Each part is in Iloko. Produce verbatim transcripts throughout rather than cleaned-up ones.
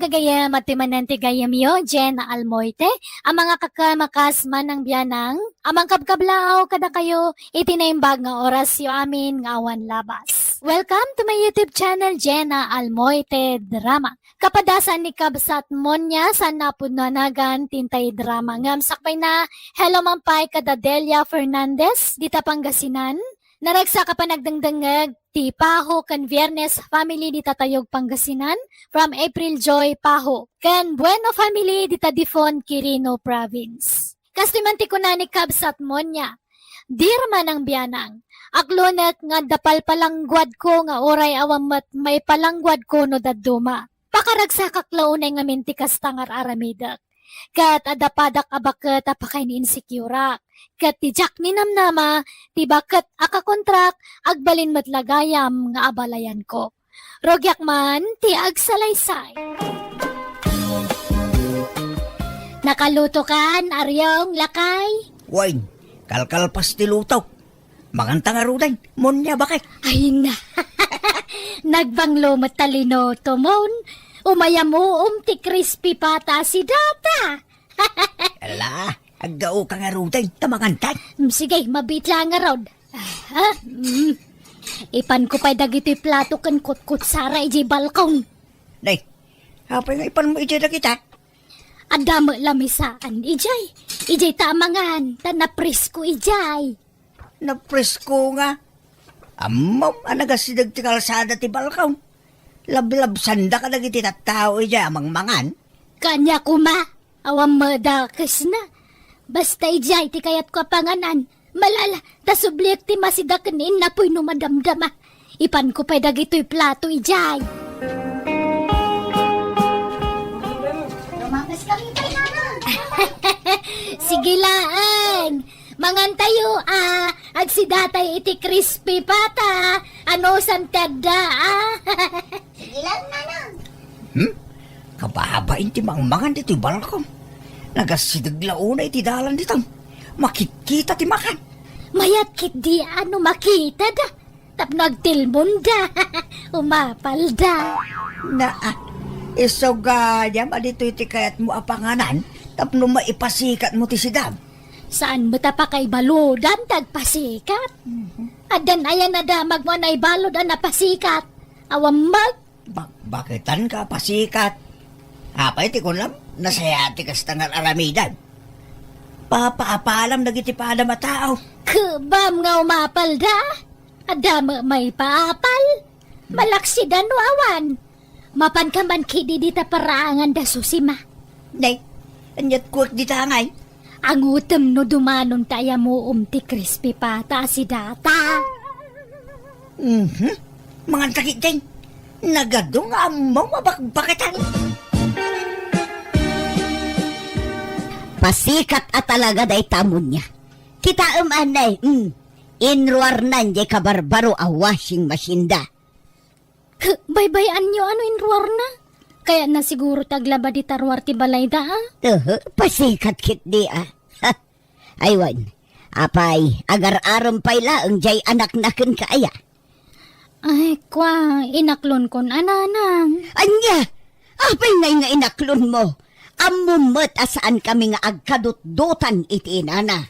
Gayam, adtoy manen ti gayyemyo, Jenna Almoite, a mangikakamakas manang bianang, a mangkabkablaaw kadakayo iti naimbag nga orasyo amin nga awan labas. Welcome to my YouTube channel, Jenna Almoite Drama. Kapadasan ni Kabsat Monia, saan a pudno a nagan ti intay drama ngem sakbayna, hello man pay kada Delia Fernandez, dita Pangasinan. Naragsak a panagdengdengngeg ti Paho ken Viernes family dita Tayug, Pangasinan, from April Joy Paho, ken Bueno family dita Difon, Quirino Province. Kastoy man ti kuna ni Kabsat Monia, "Dear manang bianang, aklonek nga adda palpalangguadko nga uray awan met maipalangguadko no dadduma. Pakaragsakak la unay ngamin ti kasta nga ar-aramidek. Ket adda padak a baket a pakaini-insecure-ak. Ket ti diak ninamnama, ti baket a kakontrak, agbalin met la gayam nga abalayanko. Rugiak man ti agsalaysay." Nakalutokan, Ariong, lakay? Wen, kalkalpas ti luto. Manganta ngaruden, Monia, baket. Ay na. Nagbanglo met ta linuto, Mon. Umayam uom ti crispy pata a sidata. Ala, aggaoka ngaruden, ta mangantan. Mm, sige, mabiit la ngarud. Ah, mm. Ipanko pay dagitoy plato ken kutkutsara idiay balkon. Nay, apay nga ipanmo idiay dagita? Adda met lamisaan idiay. Idiay ta amangan, ta napresko idiay. Napresko nga. Ammom a nagasideg ti kalsada ti balkon. Lablabsanda kadagiti tattao idiay a mangmangan. Kaniak koma, awan madakesna. Basta idiay ti kayatko a panganan. Malala, ta subliek ti masidaken innapoy no madamdama. Ipanko pay dagitoy plato idiay. Lumapas kami pay, Nanang. Sige laeng. Mangantayo, a. Agsidatay iti crispy pata. Anusan ti adda, a. Sige lang, Nanang. Hmm? Kababain ti mangmangan ditoy balkon. Nagasideg la unay ti dalan ditan. Makitkita ti makan. Mayat ketdi a no makitada. Tapno agtilmonda. Umapalda. Naa, isu gayam a ditoy ti kayatmo a panganan tapno maipasikatmo ti sidam. Saan met a pakaibaludan ti agpasikat? Mhm. Addan aya nadamagmo a naibalud a napasikat? Awan met. Bak-, baketan ka, pasikat. Apay ti kunam, nasayaat ti kasta nga ar-aramidan. Papaapalam dagiti padam a tao. Kebam nga umapalda. Adda met maipaapal. Malaksid a no awan. Mapanka man ketdi dita paraangan da Susima. Nay, aniat kuak dita ngay? Angutem no dumanon ta ayamuom ti crispy pata a sidata. Mhm. Mangan ta ketdin. Nagadu nga ammom a bakbaketan. Pasikat a talaga dayta Monia. Kitaem anay, mm. Inruarnan jay kabarbaro a washing machine da. K-, baybay-anyo a no inruarna? Kayatna siguro ti aglaba dita ruar ti balayda, a? Uhu, pasikat ketdi, a. Ha. Ay wen, apay, agar-arem pay laeng jay anakna kenka aya? Ay, kua, inaklonkon a, Nanang. Ania? Apay ngay nga inaklonmo? Ammom met a saankami nga agkadutdotan iti inana.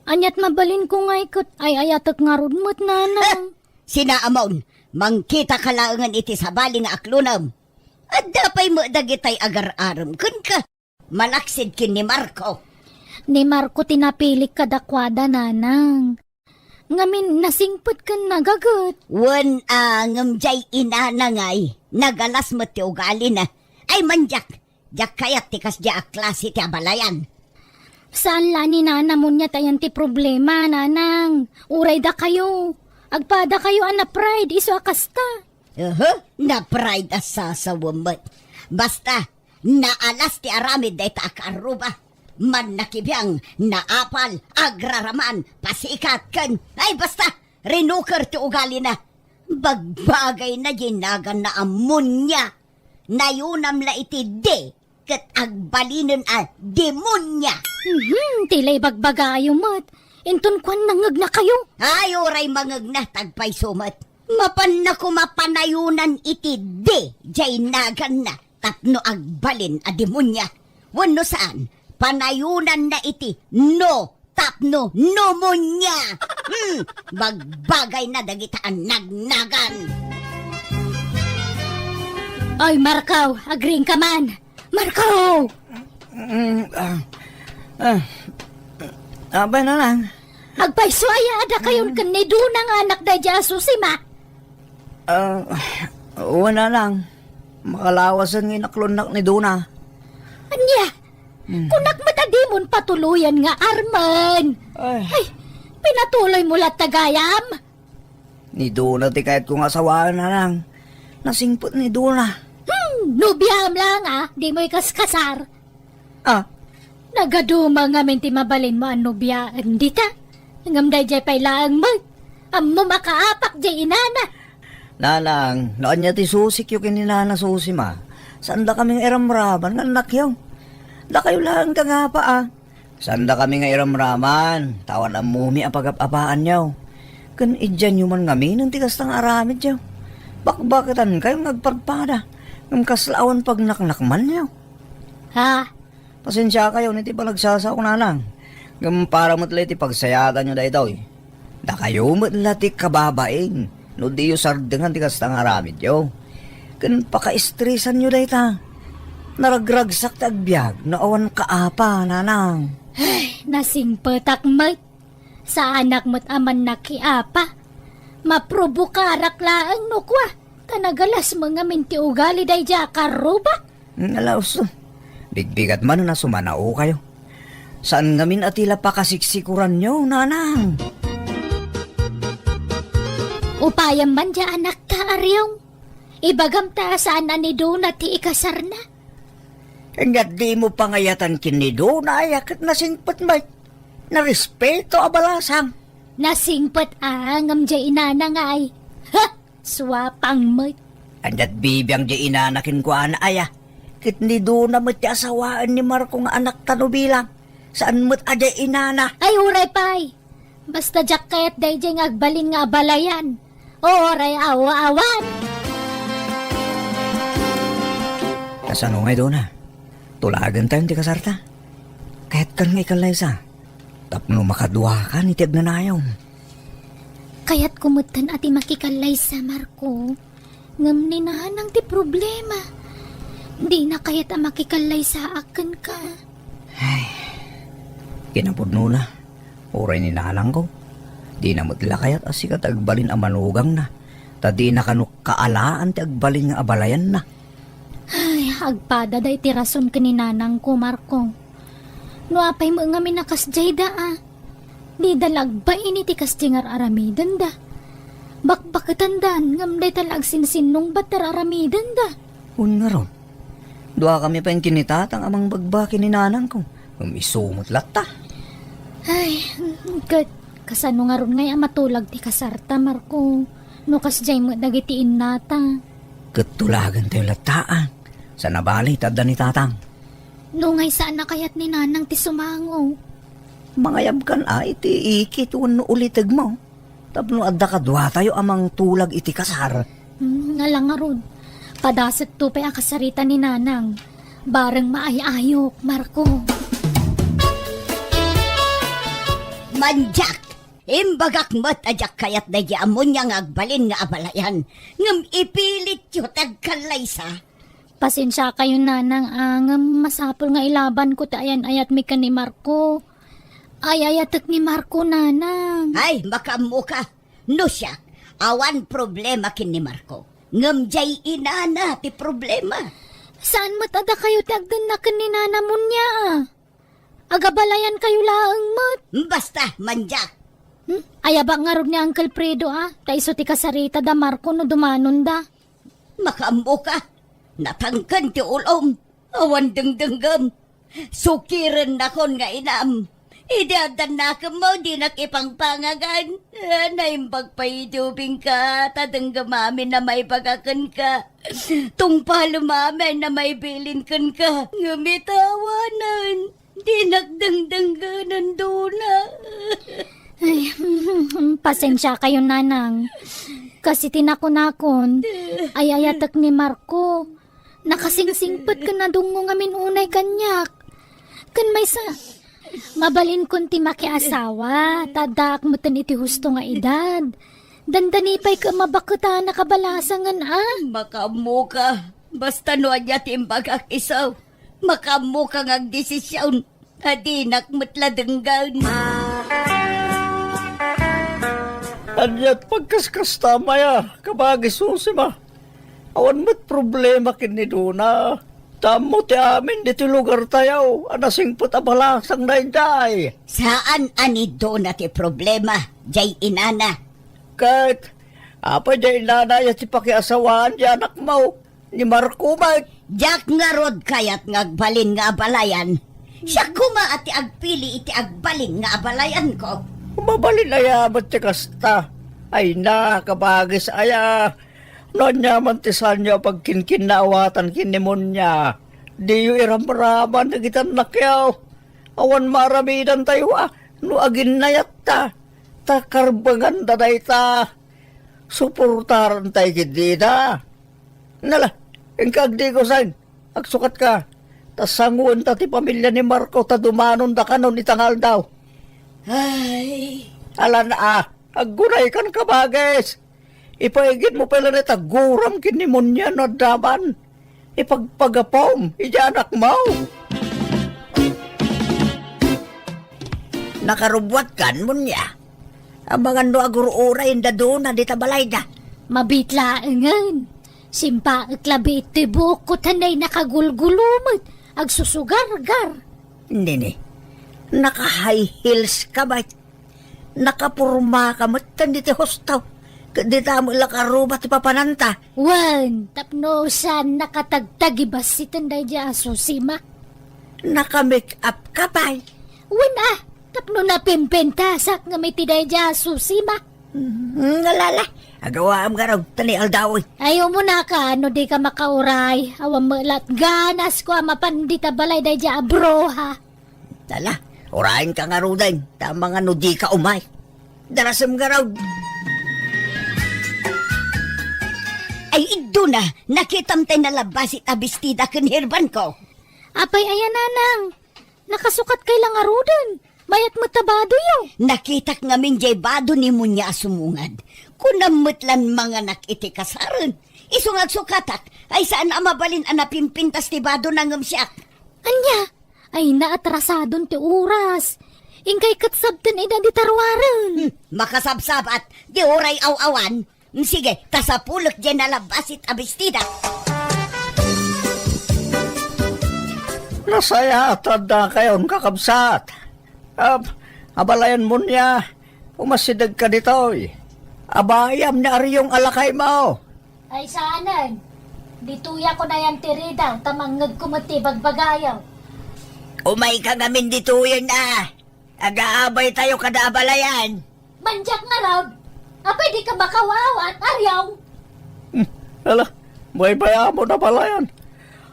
Aniat mabalinko ngay ket ay-ayatek ngarud met, Nanang. Sinaamon, mangkitaka laengen iti sabali nga aklonem. Adda pay met dagitay agar-arem kenka. Malaksid ken ni Marco. Ni Marco ti napilik kadakuada, Nanang. Ngamin, nasingpet ken nagaget. Wen a, ngem jay inana ngay, nagalas met ti ugalina. Ay, mandiak, diak kayat ti kasdiay a klase ti abalayan. Saan la ni Nana Monia ta ayan ti problema, Nanang. Uray dakayo. Agpadakayo a na-pride isu a kasta. Uhu, na-pride a sasawen met. Basta, naalas ti aramid dayta a kaarruba. Mannakibiang, naapal, agraraman, pasikat, ken, ay, basta, rinuker ti ugalina. Bagbagayna jay naganna a Monia. Nayunam la iti D, ket agbalinen a demonia. Mhm, ti la ibagbagayo met. Inton kuan nangegnakayo. Ay, uray mangegna, ta agpayso met. Mapanna koma panayunan iti D, jay naganna. tapno agbalin a demonia. Wenno saan, panayonanna iti no tapno pneumonia. Hmm, bagbagayna dagita a nagnagan. Oy, Marco, agriingka man. Marco! Mm, ah, ah, apay, Nanang? Agpayso aya a dakayon ken ni Dona nga anak daydiay a Susima? Ah, wen, Nanang. Makalawasen nga inaklonnak ni Dona. Ania? Hmm. Kunak met a dimon patuloyen nga armen. Ay. Ay, pinatuloymo latta gayam? Ni Dona ti kayatko nga asawaen, Nanang. Nasingpet ni Dona. Hmm, nobiaem laeng a, dimo ikaskasar. Ah. Nagaduma ngamin ti mabalinmo a nobiaen dita. Ngem daydiay pay laeng met. Ammom a kaapak diay inana. Nanang, no ania ti susikyo ken ni Nana Susima, saandakami nga iramraman nga annakyo. Dakayo laeng ti agapa a. Saandakami nga iramraman, ta awan ammomi a pagap-apaanyo. Ken idianyo man ngamin ti kasta nga aramidyo. Bakbaketankayo nga agpadpada, ngem kasla awan pagnaknakmanyo. Ha? Pasensiakayon iti panagsasao, Nanang. Ngem para met la iti pagsayatanyo daytoy. Dakayo met la ti kababain no diyo sardengan ti kasta nga aramidyo. Ken pakaestresanyo dayta. Naragragsak ti agbiag no awan kaapa, Nanang. Ay, nasingpetak met. Saanak met a mannakiapa. Maprobokarak laeng no kua, ta nagalasmo ngamin ti ugali daydiay a karruba. Ala, usto. Bigbigat manen a sumanaokayo. Saan ngamin a ti la pakasiksikuranyo, Nanang. Upayam man diay anakta, Ariong. Ibagam ta saan a ni Dona ti ikasarna. Ania dimo pangayatan ken ni Dona aya ket nasingpet met. Narespeto a balasang. Nasingpet a ngem diay inana nga ay. Ha! Suapang met. Ania't bibiang diay inana kenkuana aya? Ket ni Dona met ti asawaen ni Marco nga anakta no bilang. Saan met a diay inana? Ay, uray pay. Basta diak kayat daydiay nga agbalin nga abalayan. Uray awa-awan. Kasano ngay, Dona? Tulagentayon ti kasarta? Kayatkan nga ikallaysa tapno makaduakan iti agnanayon. Kayatko metten a ti makikallaysa, Marco. Ngem ni Nanang ti problema. Dina kayat a makikallaysaak kenka. Ay, kinapudnona, uray ni Nanangko, dina met la kayat a sika ti agbalin a manugangna, ta dina kano kaalaan ti agbalin nga abalayanna. Ay, agpada dayta ti rason ken ni Nanangko, Marco. No apay met ngamin a kasdiay da, a, dida la agbain iti kasdiay nga ar-aramidenda. Bakbaketandan, ngem dayta la agsinsinnungbat ti ar-aramidenda. Wen ngarud, duakami pay ken ni Tatang a mangbagbakin ni Nanangko, ngem isu met latta. Ay, ket kasano ngarud ngay a matulag ti kasarta, Marco, no kasdiay met dagiti innata? Ket tulagentayo latta, a, saan a bale ta adda ni Tatang. No ngay saan a kayat ni Nanang ti sumango. Mangayabkan a iti ikit wenno ulitegmo tapno adda kaduatayo a mangtulag iti kasar. Hmm, ala ngarud. Padasekto pay a kasarita ni Nanang. Bareng maay-ayok, Marco. Mandiak! Imbagak met a diak kayat daydiay a munia nga agbalin nga abalayan, ngem ipilityo ti agkallaysa. Pasensiakayon, Nanang, a, ngem masapul nga ilabanko ti ayan-ayatmi ken ni Marco. Ay-ayatek ni Marco, Nanang. Ay, makaammoka. No siak, awan problema ken ni Marco. Ngem diay inana ti problema. Saan met a dakayo ti agdenna ken ni Nana munia, a? Agabalayankayo laeng met. Basta, mandiak. Hmm? Ayabak ngarud ni Uncle Fredo, a, ta isu ti kasarita da Marco no dumanonda. Makaammoka. Natangken ti ulom. Awan dengdenggem. Sukirennakon nga inam. Idi adda nakemmo, dinak ipangpangagan. Ah, naimbag pay idi ubingka, ta denggem amin a maibagak kenka. Tungpalem amin a maibilin kenka. Ngem ita awanen. Dinak dengdenggen, Dona. Ay, pasensiakayon, Nanang. Kas iti nakunakon, ay-ayatek ni Marco. Nakasingsingpet ken nadungngo ngamin unay kaniak. Ken maysa, mabalinkon ti makiasawa, ta addaak metten iti husto nga edad. Dandani pay ket mabaketana kabalasangen a. Makaammoka. Basta no ania ti imbagak isu, makaammoka nga agdesision. Adinak met la denggen. Ania ti pagkaskasta, Maya, kabagi Susima? Awan met problema ken ni Dona. Ta ammo ti amin ditoy lugartayo a nasingpet a balasang daydiay. Saan a ni Dona ti problema, jay inana. Ket, apay jay inana ya ti pakiasawaan ti anakmo? Ni Marco met. Diak ngarud kayat nga agbalin nga abalayan. Siak koma a ti agpili iti agbalin nga abalayanko. Mabalin aya met ti kasta? Ay na, kabagis aya. No ania man ti saanyo a pagkinkinnaawatan ken ni Munya, diyo iramraman dagiti annakyo. Awan maaramidantayo a no aginnayatta, ta karbenganda dayta. Suportarantay ketdi ida. Nala, inka agdigosen, agsukatka. Ta sangoenta ti pamilia ni Marco ta dumanonda kanon ita nga aldaw. Ay. Alan a, aggunaykan, kabagis. Ipaigidmo pay laeng ta guram ken ni Munya no adda man. Ipagpagapom iti anakmo. Nakarubbuatkan, Munya. Amangan no agur-urayenda Dona dita balayda. Mabiit laengen. Simpaek labi iti buokko ta nay nakagulgulo met, agsusugargar. Nini, naka-high heels ka met. Nakaporma ka met ken diti husto. Ket dita met la karuba ti papananta. Wen, tapno saan nakatagtagibas iti daydiay a Susima. Naka-make up ka pay. Wen a, tapno napimpintasak ngem iti daydiay a Susima. Hmm, alala. Agawaam ngarud ta ni aldaw. Ay, umunaka, no di ka makauray. Awan met la ti ganasko a mapan dita balay daydiay a bruha. Ala, urayenka ngaruden, ta amangan no dika umay. Darasem ngarud. Ay, Dona, nakitam tay nalabbasit a bestida ken herbanko. Apay aya, nanang? Nakasukatkay la ngaruden. Mayat met ta badoyo. Nakitak ngamin jay bado ni Munya a sumungad. Kunam met lan manganak iti kasaren. Isu nga agsukatak, ay saan a mabalin a napimpintas ti badona ngem siak. Ania? Ay, naatrasadon ti oras. Inkay ket sabten ida dita ruaren. Hmm, makasabsabat, di uray aw-awan. Hmm, sige, ta sapulek diay nalabbasit a bestida. Nasayaat a addakayon, kakabsat. Ab-, abalayan Munya, umasidegka ditoy. Abayam ni Ariong a lakaymo. Ay, saanen. Ditoyak unayen ti ridaw, ta mangngegko met ti ibagbagayo. Umayka ngamin ditoyen a. Agaabaytayo kada abalayan. Mandiak ngarud. Apay dika makawawaat, Ariong? Hmm, ala, baybay-amon a balayan.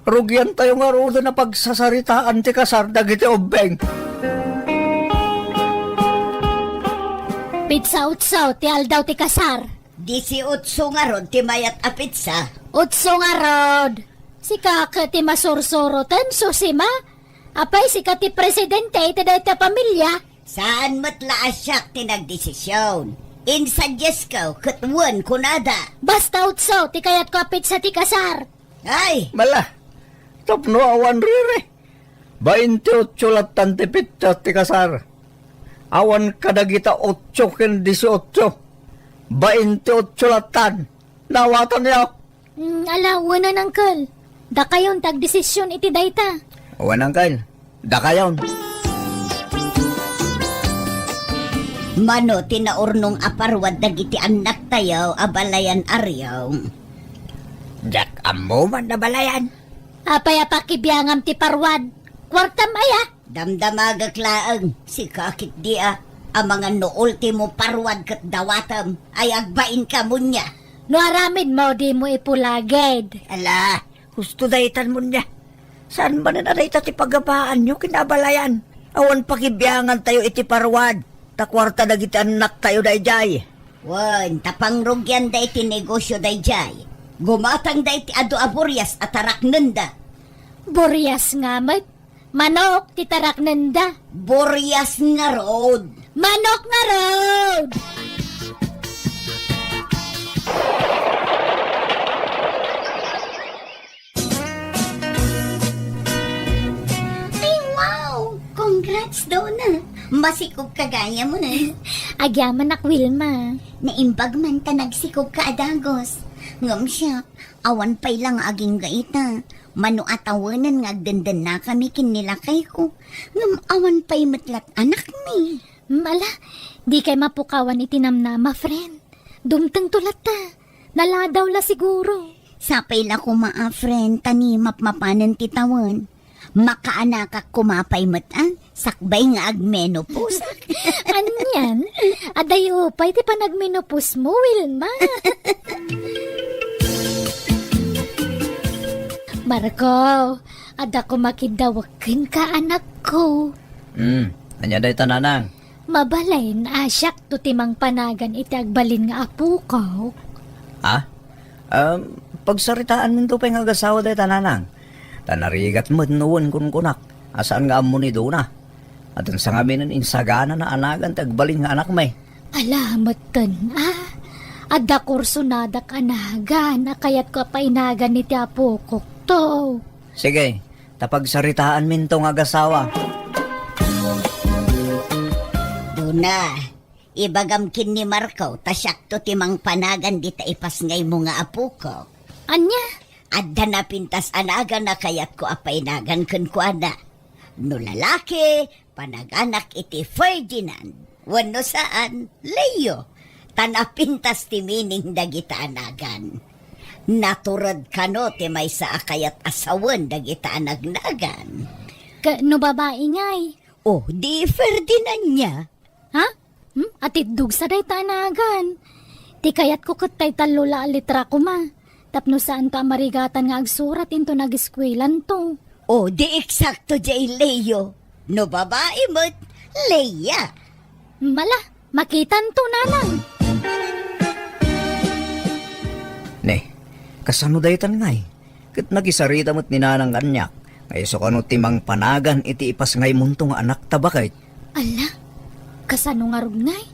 Rugiantayo ngaruden a pagsasaritaan ti kasar dagiti ubbing. Petsa otso ti aldaw ti kasar. Disiotso ngarud ti mayat a petsa. Otso ngarud. Sika ket ti masursuroten, Susima? Apay, sika ti presidente iti dayta a pamilia? Saan met la a siak ti nagdesision. Insadiesko ket wen kunada. Basta otso ti kayatko a petsa ti kasar. Ay! Mala, tapno awan riri. Baintiotso lattan ti petsa ti kasar. Awan kadagita otso ken disiotso. Baintiotso lattan. Naawatanyo? Mm, ala, wen, Uncle. Dakayon ti agdesision iti dayta. Wen, Uncle. Dakayon. Mano ti naurnong a parwad dagiti annaktayo a balayan, Ariong? Diak ammo man a balayan. Apay a pakibiangam ti parwad? Kuartam aya? Damdamagek laeng, sika ketdi a, amangan no ultimo parwad ket dawatem ay agbainka, Munya. No aramidmo, dimo ipulagid. Ala, husto daytan, Munya. Saan manen a dayta ti pagabaanyo ken abalayan? Awan pakibiangantayo iti parwad, ta kuarta dagiti annaktayo daydiay. Wen, ta pangrugianda iti negosio daydiay. Gumatangda iti adu a burias a taraknenda. Burias nga met. Manok ti taraknenda. Burias ngarud. Manok ngarud! Ay, wow! Congrats, Donna! Masikog ka gayam, eh. Agyamanak, Wilma. Naimbag man ta nagsikog ka a dagus. Ngem siak, awan pay la nga agingga ita. Mano a tawenen nga agdendennakami ken ni lakayko. Ngem awan pay met lat anakmi. Mala, dikay mapukawan iti namnama, friend. Dumtengto latta. Naladaw la siguro. Sapay la koma a, friend, ta ni mapmapanen ti tawen. Makaanakak koma pay met a, sakbay nga agmenopause. Anian? Adayo pay ti panagmenopause mo, Wilma. Marco, adda koma kiddawek kenka, anakko. Hmm, ania dayta, nanang? Mabalin a siakto ti mangpanagan iti agbalin nga apokok. Ha? Um, pagsaritaanminto pay nga agasawa dayta, nanang. Ta narigat met no wen kunkunak a saan nga ammo ni Dona. Addan sangaminen insaganana a nagan ti agbalin nga anakmi. Ala, metten, a. Adda kursonadak a nagan a kayatko a painagan iti apokokto. Sige, ta pagsaritaanminto nga agasawa. Dona, ibagam ken ni Marco ta siakto ti mangpanagan dita ipasngaymo nga apokok. Ania? Adda napintas a nagan a kayatko a painagan kenkuana. No lalaki, panaganak iti Ferdinand. Wenno saan, Leo. Ta napintas ti meaning dagita a nagan. Natured kano ti maysa a kayat a sawen dagita a nagnagan. Ka-, no babai ngay? O, di Ferdinand nia. Ha? Hmm? Atiddog sa dayta a nagan. Ti kayatko ket tay tallo la a litra koma. Tapno saanto a marigatan nga agsurat inton ageskuelanto. O, di eksakto jay Leo. No babai met, Leia. Mala, makitanto, nanang. Ne, kasano daytan ngay? Ket nagisarita met ni nanang kaniak, nga isu kano ti mangpanagan iti ipasngaymonto nga anakta baket. Ala, kasano ngarud ngay?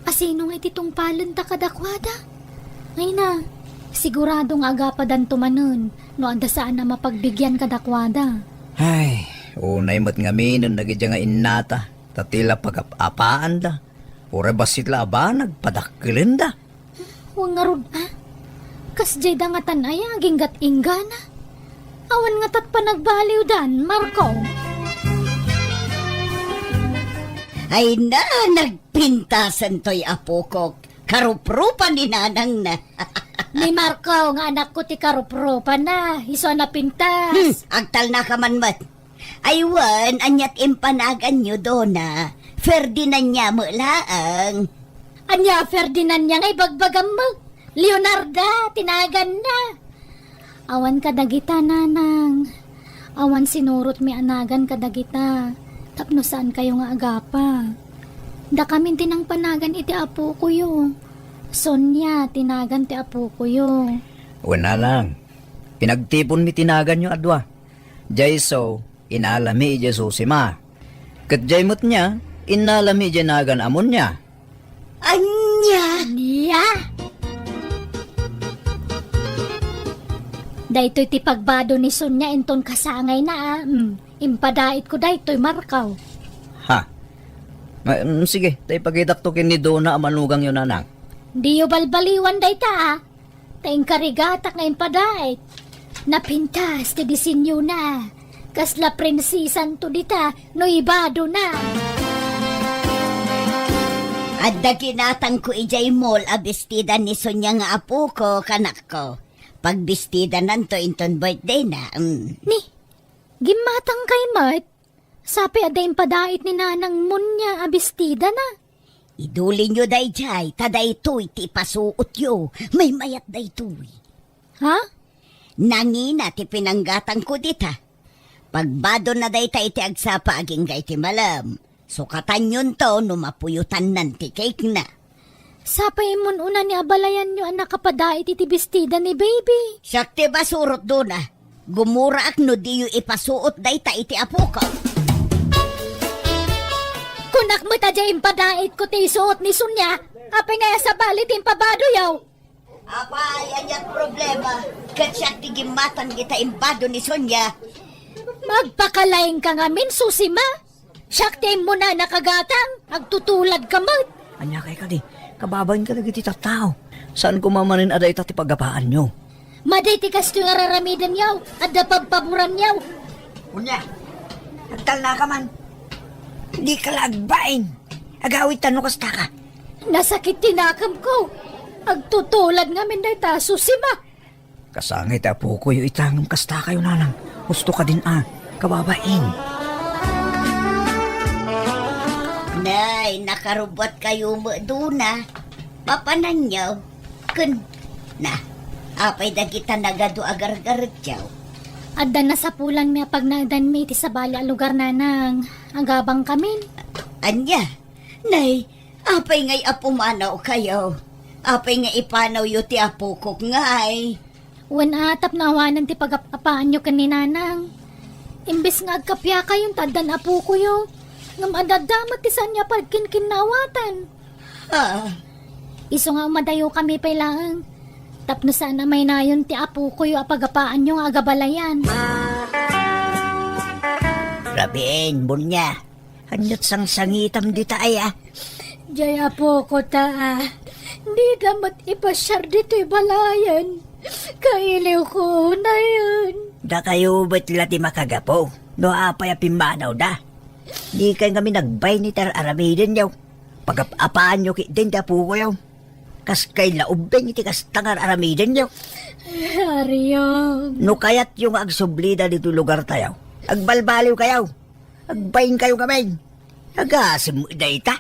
Asino ngay ti tungpalenta kadakuada? Ay na, sigurado nga agapadanto manen no adda saan a mapagbigian kadakuada. Ay, unay met ngaminen dagidiay nga innata, ta ti la pagap-apaanda, uray bassit la a banag padakkelenda. Wen ngarud a, kasdiay da ngatan aya aginggat inggana? Awan ngatat panagbaliwdan, Marco. Ay na, nagpintasen toy apokok. Karuprupan ni nanangna. Ni Marco nga anakko ti karuprupanna, isu a napintas. Hmm, agtalnaka man met. Ay wen, ania ti impanaganyo, Dona? Ferdinand nia met laeng. Ania a Ferdinand nia nga ibagbagam met? Leonarda ti naganna. Awan kadagita, nanang. Awan sinurotmi a nagan kadagita. Tapno saankayo nga agapa. Dakamin ti nangpanagan iti apokoyo. Sonia ti nagan ti apokoyo. Wen, nanang. Pinagtiponmi ti naganyo a dua. Jay so, inalami idiay Susima. Ket jay met nia, innalami idiay nagan a Monia. Ania? Ania? Daytoy ti pagbado ni Sonia inton kasangayna a. Mm, impadaitko daytoy, Marco. Ha? Ma-, mm, sige, ta ipakitakto ken ni Dona a manugangyo, nanang. Diyo balbaliwan dayta a. Ta inkarigatak nga impadait. Napintas ti disenyona. Kasla prinsesanto dita no ibadona. Adda ginatangko idiay mall a bestida ni Sonia nga apoko, kanakko. Pagbestidananto inton birthdayna. Mm. Ni, gimmatangkay met? Sapay adda impadait ni Nanang Monia a bestidana. Idulinyo daydiay, ta daytoy ti ipasuotyo. Maymayat daytoy. Ha? Nangina ti pinanggatangko dita. Pagbadonna dayta iti agsapa agingga iti malem. Sukatanyonto no mapuyotannan ti cake-na. Sapay immun-una ni abalayanyo a nakapadait iti bestida ni baby. Siak ti masurot, Dona. Gumuraak no diyo ipasuot dayta iti apoko. Kunak met a diay impadaitko ti isuot ni Sonia. Apay nga sabali ti impabadoyo? Apay, aniat problema? Ket siak ti gimmatan dita imbado ni Sonia. Magpakalaingka ngamin, Susima. Siak ti immuna nakagatang, agtutuladka met. Ania kay kadi? Kababain kadagiti tattao. Saan koma manen a dayta ti pagapaanyo? Madi ti kastoy nga raramidenyo, adda pabpaburanyo. Unya, agtalnaka man. Dika la agbain. Agawidtan no kastaka. Nasakit ti nakemko. Agtutulad ngamin dayta, Susima. Kasangay ti apokoyo ita ngem kastakayo, nanang. Husto kadin a, kababain. Nay, nakarubbuatkayo met, Dona. Papananyo? Ken, na, apay dagita nagadu a gargaretyo? Adda nasapulanmi a pagnaedanmi iti sabali a lugar, nanang. Agabangkamin. Ania? Nay, apay ngay a pumanawkayo? Apay nga ipanawyo ti apokok ngay? Wen a, tapno awanen ti pagap-apaanyo ken ni nanang. Imbes nga agkapiakayon ta addan apokoyo, ngem adda met ti saanyo a pagkinkinnawatan. Ah. Isu nga umadayokami pay laeng, tapno saan a maynayon ti apokoyo a pagapaanyo nga agabalayan. Rabiin, Bunya. Aniat sangsangitam dita aya? Jay apoko ta, a. Dida met ipasiar ditoy balayen. Kailiwko unayen. Dakayo met la ti makagapu no apay a pimmanawda. Dikay ngamin agbain iti ar-aramidenyo. Pagap-apaanyo ketdin ti apokoyo. Kaskay la ubbing iti kasta nga ar-aramidenyo. Ariam. No kayatyo nga agsublida ditoy lugartayo, agbalbaliwkayo. Agbainkayo ngamin. Agasem dayta.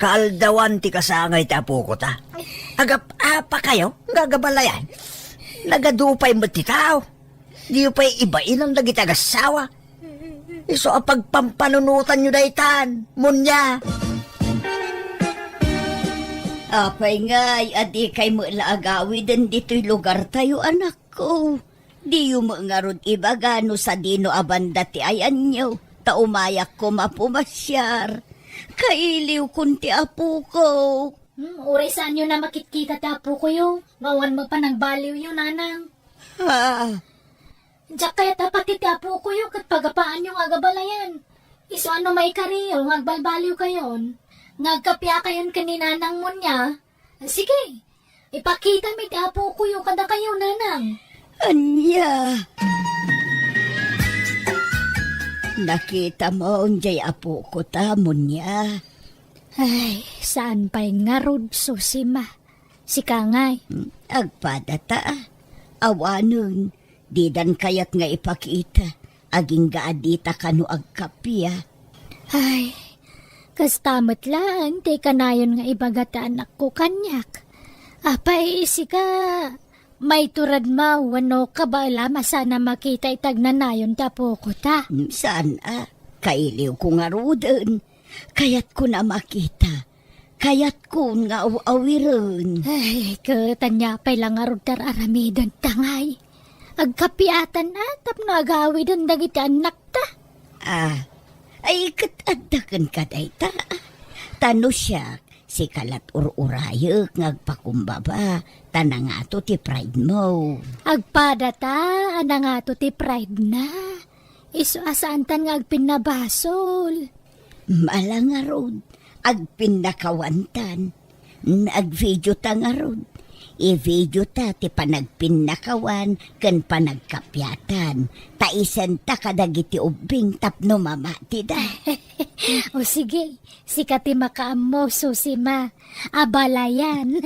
Kaaldawan ti kasangay ti apoko ta. Agap-apakayo nga agabalayan. Nagadu pay met ti tao. Diyo pay ibainan dagiti agassawa. Isu a pagpampanunotanyo daytan, Munya. Apay ngay a dikay met la agawiden ditoy lugartayo, anakko? Diyo met ngarud ibaga no sadino a banda ti ayanyo, ta umayak koma pumasiar. Kailiwkon ti apoko. Hmm, uray saanyo na makitkita ti apokoyo. Nga awan met panagbaliwyo, nanang. Ah. Diak kayat a pati ti apokoyo ket pagapaanyo nga agabalayan. Isu a no maikariyo nga agbalbaliwkayon, nga agkapiakayon ken ni nanang Munya. Sige, ipakitami ti apokoyo kadakayo, nanang. Ania? Nakitamon jay apoko ta, Munya? Ay, saan pay ngarud, Susima. Sika ngay. Hmm, agpada ta, a. Awanen, didan kayat nga ipakita. Agingga a dita kano agkappia. Ay, kasta met laeng ti kanayon nga ibaga ti anakko kaniak. Apay, sika, maiturad mo wenno kabaelam a saan a makita iti agnanayon ti apoko ta? Hmm, saan a? Kailiwko ngaruden. Kayatkon a makita. Kayatkon nga aw-awiren. Ay, ket ania pay la ngarud ti ar-aramidenta ngay? Agkapiatan a tapno agawiden dagiti annakta. Ah, ay, ket adda kenka dayta. Ta no siak, sika lat ur-urayek nga agpakumbaba, ta nangato ti pride mo. Agpada ta a nangato ti pride na. Isu a saantan nga agpinnabasol. Mala ngarud, agpinnakawantan. Agvideo ta ngarud. I-video ta ti panagpinnakawan ken panagkapiatan. Ta isenta kadagiti ubbing tapno mamatida. O sige, sika ti makaammo, Susima. Abalayan.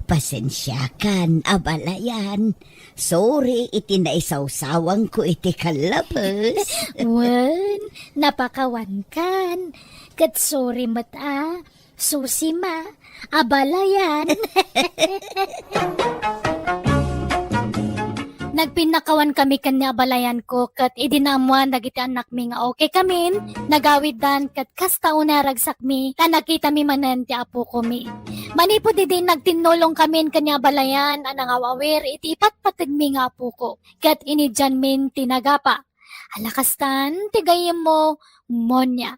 Pasensiakan, abalayan. Sorry iti naisawsawangko iti kallabes. Wen, napakawankan. Ket sorry met a, Susima, abalayan. Nag Pinnakawan kami ken ni abalayanko, ket idi naammuan dagiti annakmi nga okay kamin, nagawiddan ket kasta unay a ragsakmi ta nakitami manen ti apokomi. Manipud idi nagtinnulong kamin ken ni abalayan a nangaw-awir iti ipatpategmi nga apoko, ket inidianmin ti nagapa. Ala kastan ti gayyemmo, Monia.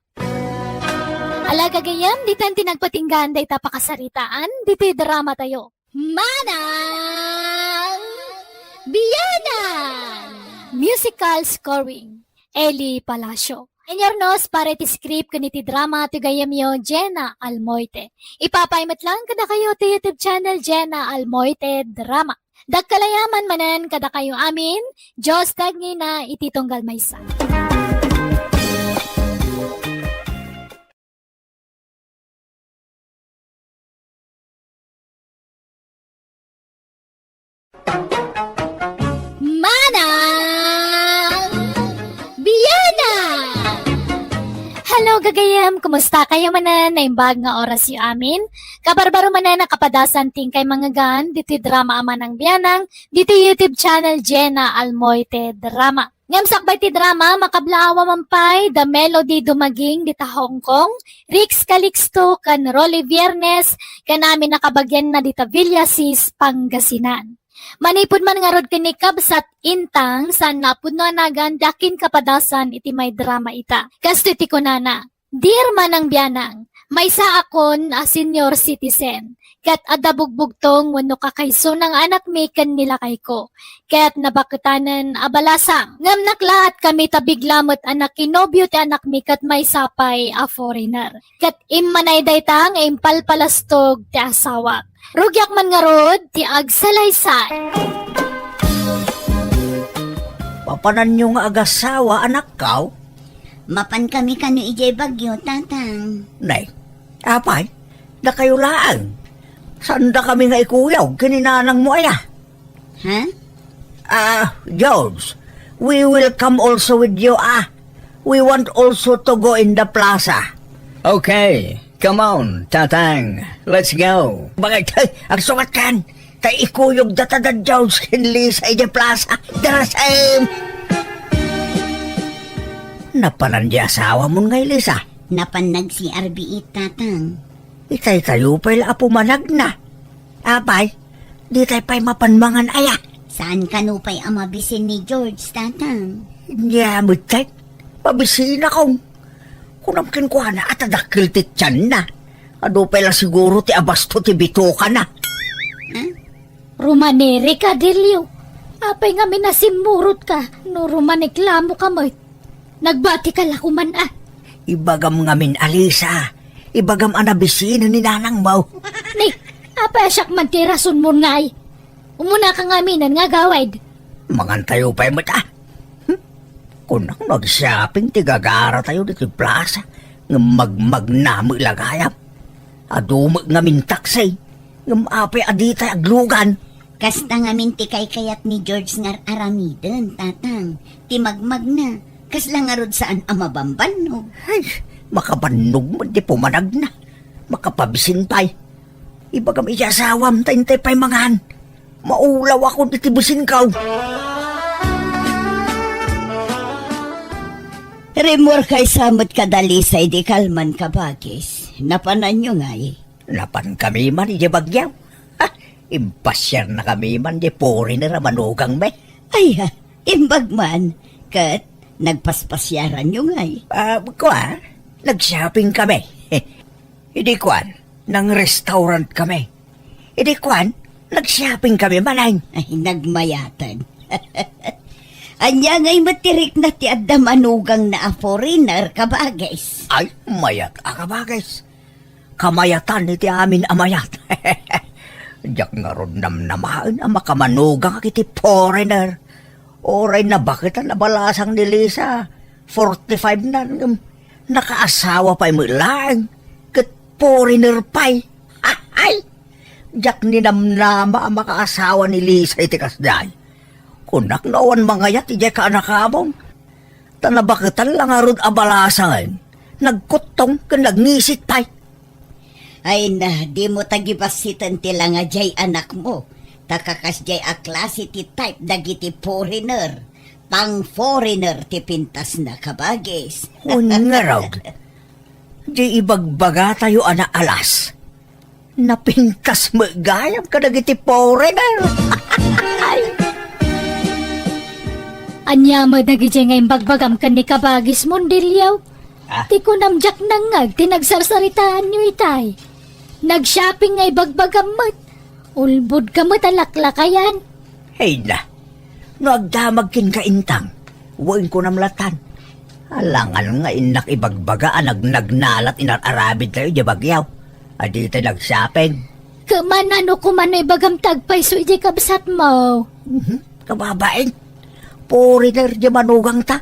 Ala gagayyem, ditan ti nagpatinggaan dayta pakasaritaan, ditoy drama tayo. Manang Bianang! Musical scoring, Eli Palacio. Inyurnos para iti script ken iti drama ti gayyemyo, Jenna Almoite. Ipapay met lang kadakayo ti YouTube channel, Jenna Almoite Drama. Dakkel a yaman manen kadakayo amin, Dios ti agnina iti tunggal maysa. Manang Bianang! Hello, gagayyem! Kumusta kayo manen? Naimbag nga orasyo amin. Kabarbaro manen a kapadasan ti inkay mangngegan ditoy drama a Manang Bianang, ditoy YouTube channel Jenna Almoite Drama. Ngem sakbay ti drama, makablaawa man pay da Melody Dumaging dita Hong Kong, Rix Calixto ken Rolly Viernes, ken amin a kabagianna dita Villasis, Pangasinan. Manipud man ngarud ken ni Kabsat Intang, saan a pudno a nagan ti akin kapadasan iti may drama ita. Kastoy ti kunana, Dear Manang Bianang, maysaakon a senior citizen, ket adda bugbugtong wenno kakaysona nga anakmi ken ni lakayko, ket nabaketanen a balasang. Ngem naklaat kami ta bigla met a nakinobio ti anakmi ket maysa pay a foreigner. Ket immanay dayta nga impalpalastog ti asawak. Rugiak man ngarud ti agsalaysay. Papananyo nga agasawa, anakkaw? Mapan kami kano idiay Baguio, Tatang. Nay, apay, dakayo laeng. Saanda kami nga ikuyog ken ni nanangmo aya? Ha? Ah, George, we will come also with you, ah. We want also to go in the plaza. Okay, come on, Tatang. Let's go. Bakit? Ay, agsukat kan. Tay ikuyog data da George ken Lisa idiay plaza. Darasem! Napanan di asawamon ngay, Lisa? Napan nag-C R B it, Tatang. Itay tayo pay la a pumanagna. Apay, ditay pay mapan mangan aya? Saan kano pay a mabisin ni George, Tatang? Nia met tay, mabisinakon. Kunam kenkuana a ta dakkel ti tianna. Adu pay la siguro ti abasto ti bitokana. Ha? Rumanirika, Delio. Apay ngamin a simmurotka no rumaniklamoka met? Nagbatika la koman a. Ibagam ngamin a, Lisa. Ibagam a nabisinen ni nanangmo. Ni, apay a siak man ti rasonmon ngay? Umunaka ngaminen nga agawid. Mangantayo pay met a. Hmm? Kunak no agshopping ti gagaratayo ditoy plaza, ngem magmagna met la gayam. Adu met ngamin taksi, ngem apay a ditay aglugan? Kasta ngamin ti kaykayat ni George nga ar-aramiden, Tatang. Ti magmagna, kasla ngarud saan a mabambannog. Ay, makabannog met ti pumanagna. Makapabisin pay. Ibagam iti asawam ta intay pay mangan. Maulawakon iti bisinko. Rimmuarka issa met kada Lisa idi kalman, kabagis. Napananyo ngay? Napankami man idiay Baguio. Ha, impasiarnakami man di foreigner a manugangmi. Ay, ha, imbag man. Ket nagpaspasiaranyo ngay? Ah, kua, nag-shopping kami. Idi kuan, nang-restaurant kami. Idi kuan, nag-shopping kami manen. Ay, nagmayaten. Ania ngay met ti rikna ti adda manugangna a foreigner, kabagis? Ay, mayat a kabagis. Kamayatan iti amin a mayat. Diak ngarud namnamaen a makamanugangak iti foreigner. Uray nabaketan a balasang ni Lisa, forty-five na, ngem nakaasawa pay met laeng, ket foreigner pay. Ay! Diak ninamnama a makaasawa ni Lisa iti kasdiay. Kunak no awan mangayat idiay kaanakamon. Ta nabaketan la ngarud a balasangen, nagkuttong ken nagngisit pay. Ay na, dimo tagibassiten ti langa diay anakmo. Ta kakasdiay a klase ti type dagiti foreigner. Pang-foreigner ti pintasna, kabagis. Wen ngarud, di ibagbagatayo a naalas. Napintas met gayam kadagiti foreigner. Ania met dagiti nga imbagbagam ken ni kabagis, Mondilio? Ah? Ti kunam diak nangngeg ti nagsarsaritaanyo itay. Nag-shopping nga ibagbagam met. Ulbodka met a laklakayan. Hayna, no agdamag kenka, Intang, wen kunam latan. Alangan nga innak ibagbaga a nagnagnalat inar-arabidtayo idiay Baguio a ditay nag-shopping. Ket man, ano koma no ibagam ti agpayso idiay kabsatmo? Mhm. Kababain, foreigner diay manugangta.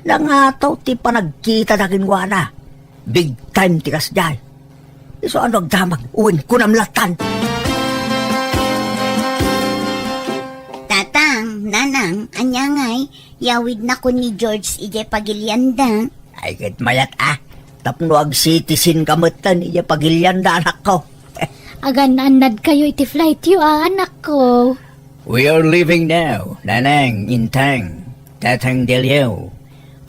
Nangataw ti panagkitada kenkuana. Big time ti kasdiay. Isu a no agdamag, wen kunam latan. Tatang, Nanang, ania ngay, yawidnakon ni George idiay pagilianda? Ay, ket mayat a. Tapno ag-citizen ka metten idiay pagilianda, anakko. Agan-annadkayo iti flightyo a, anakko. We are leaving now, Nanang, Intang, Tatang Delio,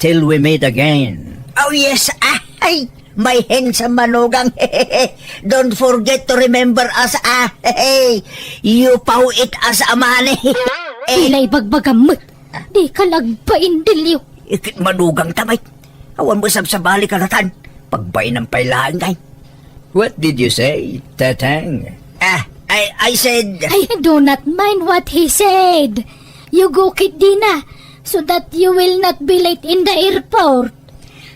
till we meet again. Oh yes, ah, ay, my handsome manugang. Don't forget to remember us, ah. You paw it as a money. Pila ibagbagam met. Dika la agbain, Delio. Ikit manugangta met. Awan mo sabsabali kalatan. Pagbainam pay laeng ngay. What did you say, Tatang? Ah, I, I said I do not mind what he said. You go ketdina, so that you will not be late in the airport.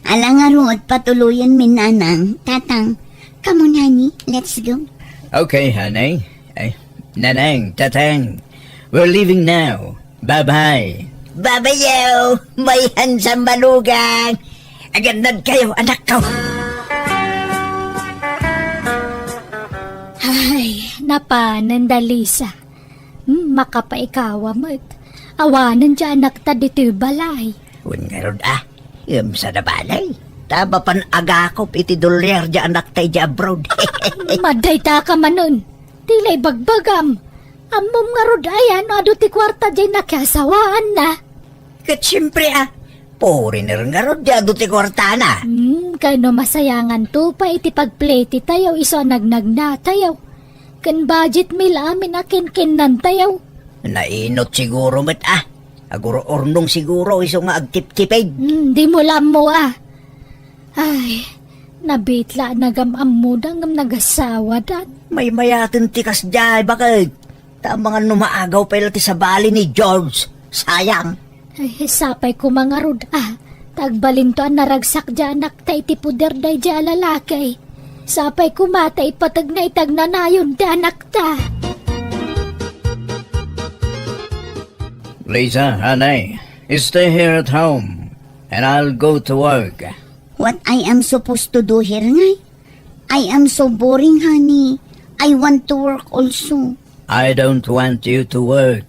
Ala ngarud, patuloyenmi, Nanang, Tatang. Come on, honey, let's go. Okay, honey. Ay, Nanang, Tatang, we're leaving now. Bye-bye. Bye-bye, yo, my handsome manugang. Agannadkayo, anakko. Ay, napanen da Lisa. Hmm, makapaikawa met. Awanen diay anakta ditoy balay. Wen ngarud, ah, ngem saan a balay. Ta mapan agakop iti dolyar diay anakta idiay abroad. Madayta ka manen. Ti la ibagbagam. Ammom ngarud aya no adu ti kuarta diay nakiasawaanna? Ket siempre, ah, foreigner ngarud diay adu ti kuartana. Hmm, kano masayanganto pay iti pagpletyetayo isu a nagnagnatayo. Ken budgetmi la amin a kinkinnantayo. Nainot siguro met, ah. Agur-urnong siguro isu nga agtiptipid. Hmm, dimo la ammo, ah. Ay, nabitla a nagam-ammoda ngem nagasawadan. Maymayaten ti kasdiay, baket. Ta amangan no maagaw pay la ti sabali ni George. Sayang. Ay, sapay koma ngarud, ah. Ta agbalinto a naragsak diay anakta iti poder daydiay a lalaki. Sapay koma ta ipategna iti agnanayon ti anakta. Lisa, honey, stay here at home, and I'll go to work. What I am supposed to do here, ngay? I am so boring, honey. I want to work also. I don't want you to work.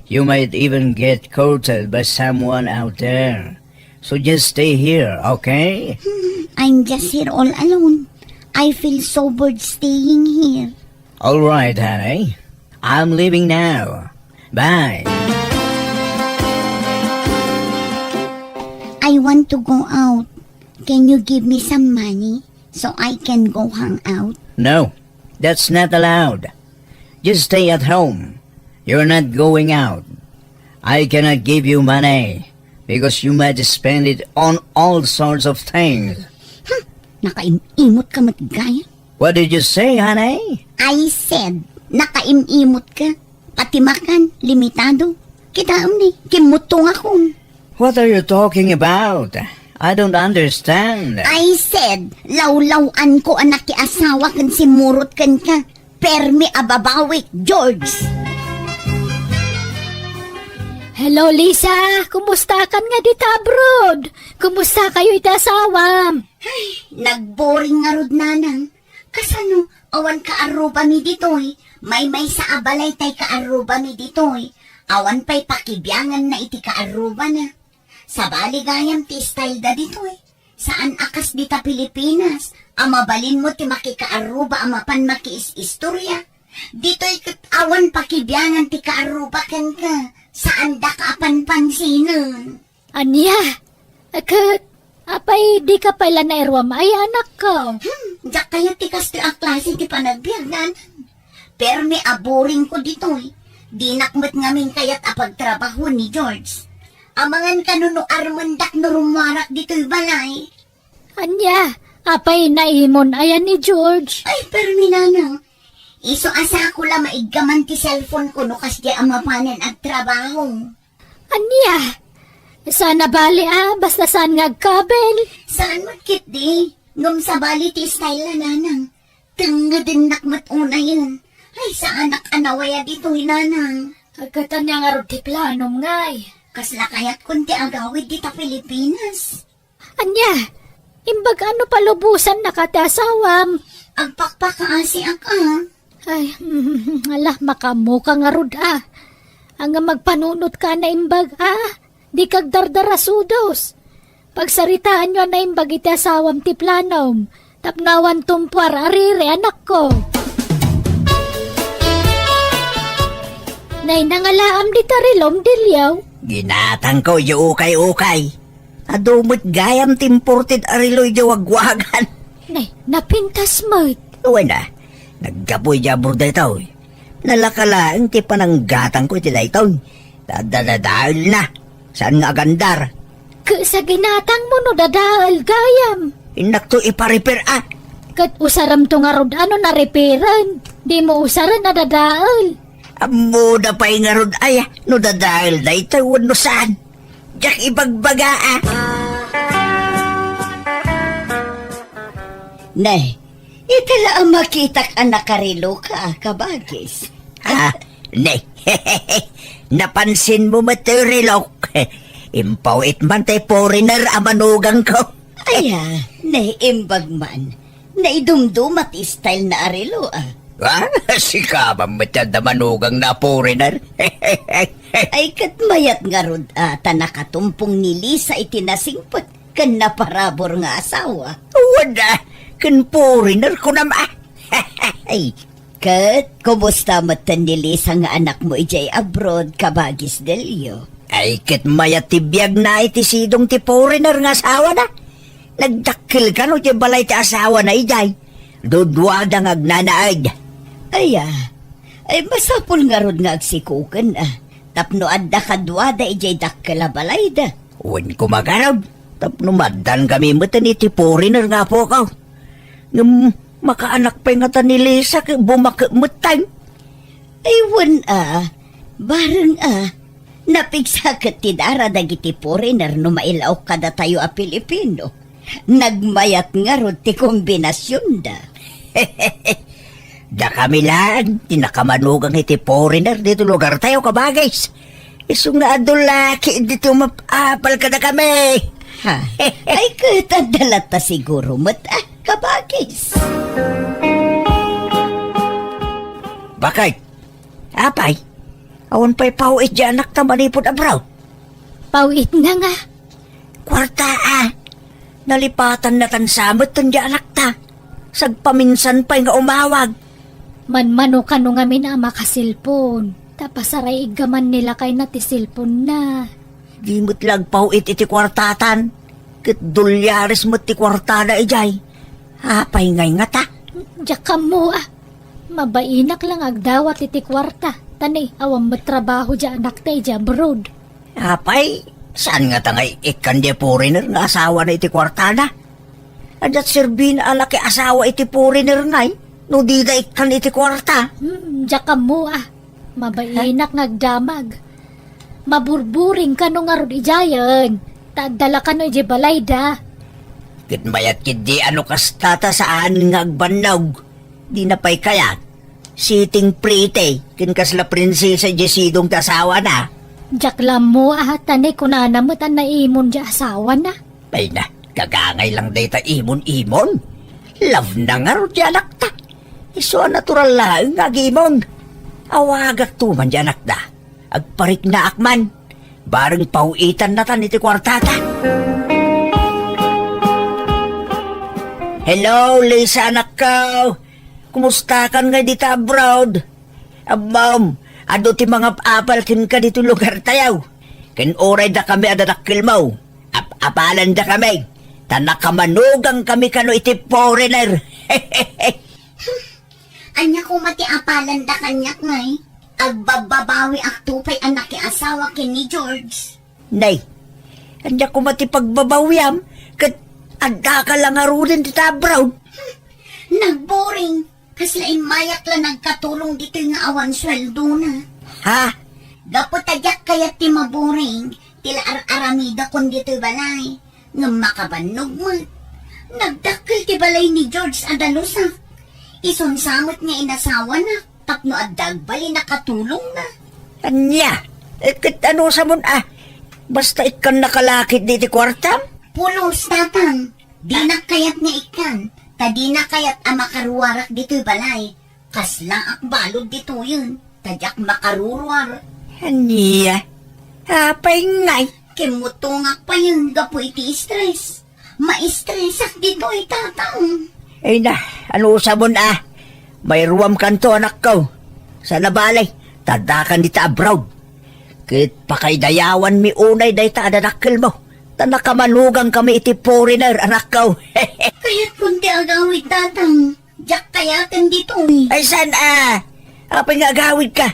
You might even get courted by someone out there. So just stay here, okay? I'm just here all alone. I feel so bored staying here. All right, honey. I'm leaving now. Bye. I want to go out. Can you give me some money so I can go hang out? No, that's not allowed. Just stay at home. You're not going out. I cannot give you money because you might spend it on all sorts of things. Hmm, nakaim-imot ka met gayam. What did you say, honey? I said, nakaim-imot ka. Pati makan, limitado. Kitaem ni, kimmuttongakon. What are you talking about? I don't understand. I said, lawlaw-anko a nakiasawa ken simmurot kenka. Permi a babawik, George. Hello, Lisa. Kumusta kan nga dita abroad? Kumusta kayo iti asawam? Ay, nagboring ngarud, nanang. Kasano, awan kaarrubami ditoy? Maymaysa a balay tay kaarrubami ditoy. Awan pay pakibianganna iti kaarrubana. Sabali gayam ti style da ditoy. Saan a kas dita Pilipinas, a mabalinmo ti makikaarruba a mapan makiis-istorya. Ditoy ket awan pakibiangan ti kaarruba kenka. Saandaka a panpansinen. Ania? Ket, apay dika pay la nairuam ay anakko? Hmm, diak kayat ti kastoy a klase ti panagbiag, Nanang. Permi a boring ko ditoy. Dinak met ngamin kayat a pagtrabahoen ni George. Amangan kano no armendak no rummuarak ditoy balay. Ania, apay naimon aya ni George? Ay, permi, Nanang. Isu a sako la maiggaman ti cellphone ko no kasdiay a mapanen agtrabaho. Ania? Saan a bali a, basta saan nga agkabel? Saan met ketdi? Ngem sabali ti style na, Nanang. Tengngedennak met unayen. Ay, saanak a nawaya ditoy, Nanang. Agkatan niya ngarud ti planom ngay. Kasla kayatkon ti agawid dita Pilipinas. Ania? Imbag ano palubosannaka ti asawam? Agpakpakaasiak a. Ay, ala, makaammoka ngarud a. Ania, magpanunotka a naimbag a. Dika agdardarasudos. Pagsaritaanyo a naimbag iti asawam ti planom. Tapno awan tumpuar a riri, anakko. Nay, nangalaam dita relom, Delio? Ginatangko idiay ukay-ukay. Adu met gayam ti imported a relo idiay wagwagan. Nay, napintas met. Wen a, naggapu idiay abroad daytoy. Nalaka laeng ti pananggatangko iti daytoy. Dadadaelna. Saan nga agandar? Ket sa ginatangmo no dadael gayam. Innakto ipa-repair a. Ket usaramto ngarud a no na-repairen. Dimo usaren a dadael. Ammoda pay ngarud aya no dadael daytoy wenno saan. Diak ibagbaga a. Ne, ita la a makitak a nakareloka, kabagis. Ah, ne. Napansinmo met ti relok. Impaw-it man ti foreigner a manugangko. Aya, naimbag man. Naidumduma ti style na a relo, a. Ah, sika man met ti adda manugangna a foreigner. Ay, ket mayat ngarud a ta nakatumpong ni Lisa iti nasingpet ken naparabur nga asawa. Wen a, ken foreigner kunam a. Ay, ket kumusta metten ni Lisa nga anakmo idiay abroad, kabagis Delio? Ay, ket mayat ti biagna iti sidong ti foreigner nga asawana. Nagdakkel kano ti balay ti asawana idiay. Duduada nga agnanaed. Aya, ay masapul ngarud nga agsikoken a. Tapno adda kaduada idiay dakkel a balayda. Wen koma garud, tapno maaddaan kami metten iti foreigner nga apoko. Ngem makaanak pay ngata ni Lisa ket bumaket metten. Ay, wen a, bareng a, napigsa ket ti dara dagiti foreigner no mailaok kadatayo a Filipino. Nagmayat ngarud ti kombinasionda. Dakami laeng ti nakamanugang iti foreigner ditoy lugartayo, kabagis. Isu nga adu la ketdi ti umap-apal kadakami. Ha? Ay, ket adda latta siguro met, a, kabagis. Bakit? Apay, awan pay paw-it diay anakta manipud abroad? Paw-itna nga. Kuarta a. Nalipatanna tan sa metten diay anakta. Sagpaminsan pay nga umawag. Manmano kano ngamin a makaselpon. Ta pasaraiggaman ni lakayna ti selponna. Di met la agpaw-it iti kuartatan. Ket dolyares met ti kuartada idiay. Apay ngay ngata? Diak ammo a. Mabainak la nga agdawat iti kuarta. Ta ni, awan met trabaho diay anakta idiay abroad. Apay, saan ngata nga ikkan diay foreigner nga asawana iti kuartana? Adda serbina a nakiasawa iti foreigner ngay, no dida ikkan iti kuarta? Hmm, diak ammo a. Mabainak nga agdamag. Maburburing kano ngarud idiayen, ta adda la kano idiay balayda. Ket mayat ketdi a no kasta ta saan nga agbannog. Dina pay kayat. Sitting pretty, ken kasla prinsesa diay sidong ti asawana. Diak la ammo a, ta ni kunana met a naimon diay asawana. Ay na, gagangay lang dayta imon-imon. Love na ngarud diay anakta. Isu a natural laeng nga agimon. Awagakto man diay anakda. Agpariknaak man. Bareng paw-itannatan iti kuartata. Hello, Lisa, anakko. Kumustakan ngay dita abroad? Ammom, adu ti mangap-apal kenka ditoy lugartayo. Ken uray dakami a dadakkelmo, ap-apalanda kami, ta nakamanugangkami kano iti foreigner. Ania koma ti apalanda kaniak ngay? Agbabbabawiakto pay a nakiasawa ken ni George. Nay, ania koma ti pagbabawiam ket addaka la ngaruden dita abroad? Nagboring. Kasla immayak la nagkatulong ditoy nga awan sueldona. Ha? Gapu ta diak kayat ti maboring, ti la ar-aramidakon ditoy balay. Ngem makabannog met. Nagdakkel ti balay ni George a dalusak. Isun sa met nga inasawana tapno adda agbalin a katulongna. Ania? Eh, ket anusamon a? Basta ikkannaka la ketdi ti kuartam? Pulos, Tatang. Dinak kayat nga ikkan, ta dina kayat a makaruarak ditoy balay. Kaslaak balud ditoyen, ta diak makaruruar. Ania? Apay ngay? Kimmutongak payen gapu iti stress. Maistresak ditoy, Tatang. Ay na, anusamon a? Mairuamkanto, anakko. Saan a bale, ta addakan dita abroad. Ket pakaidayawanmi unay dayta a dadakkelmo, ta nakamanugangkami iti foreigner, anakko. Kayatkon ti agawid, Tatang. Diak kayaten ditoy. Ay, saan a? Apay nga agawidka?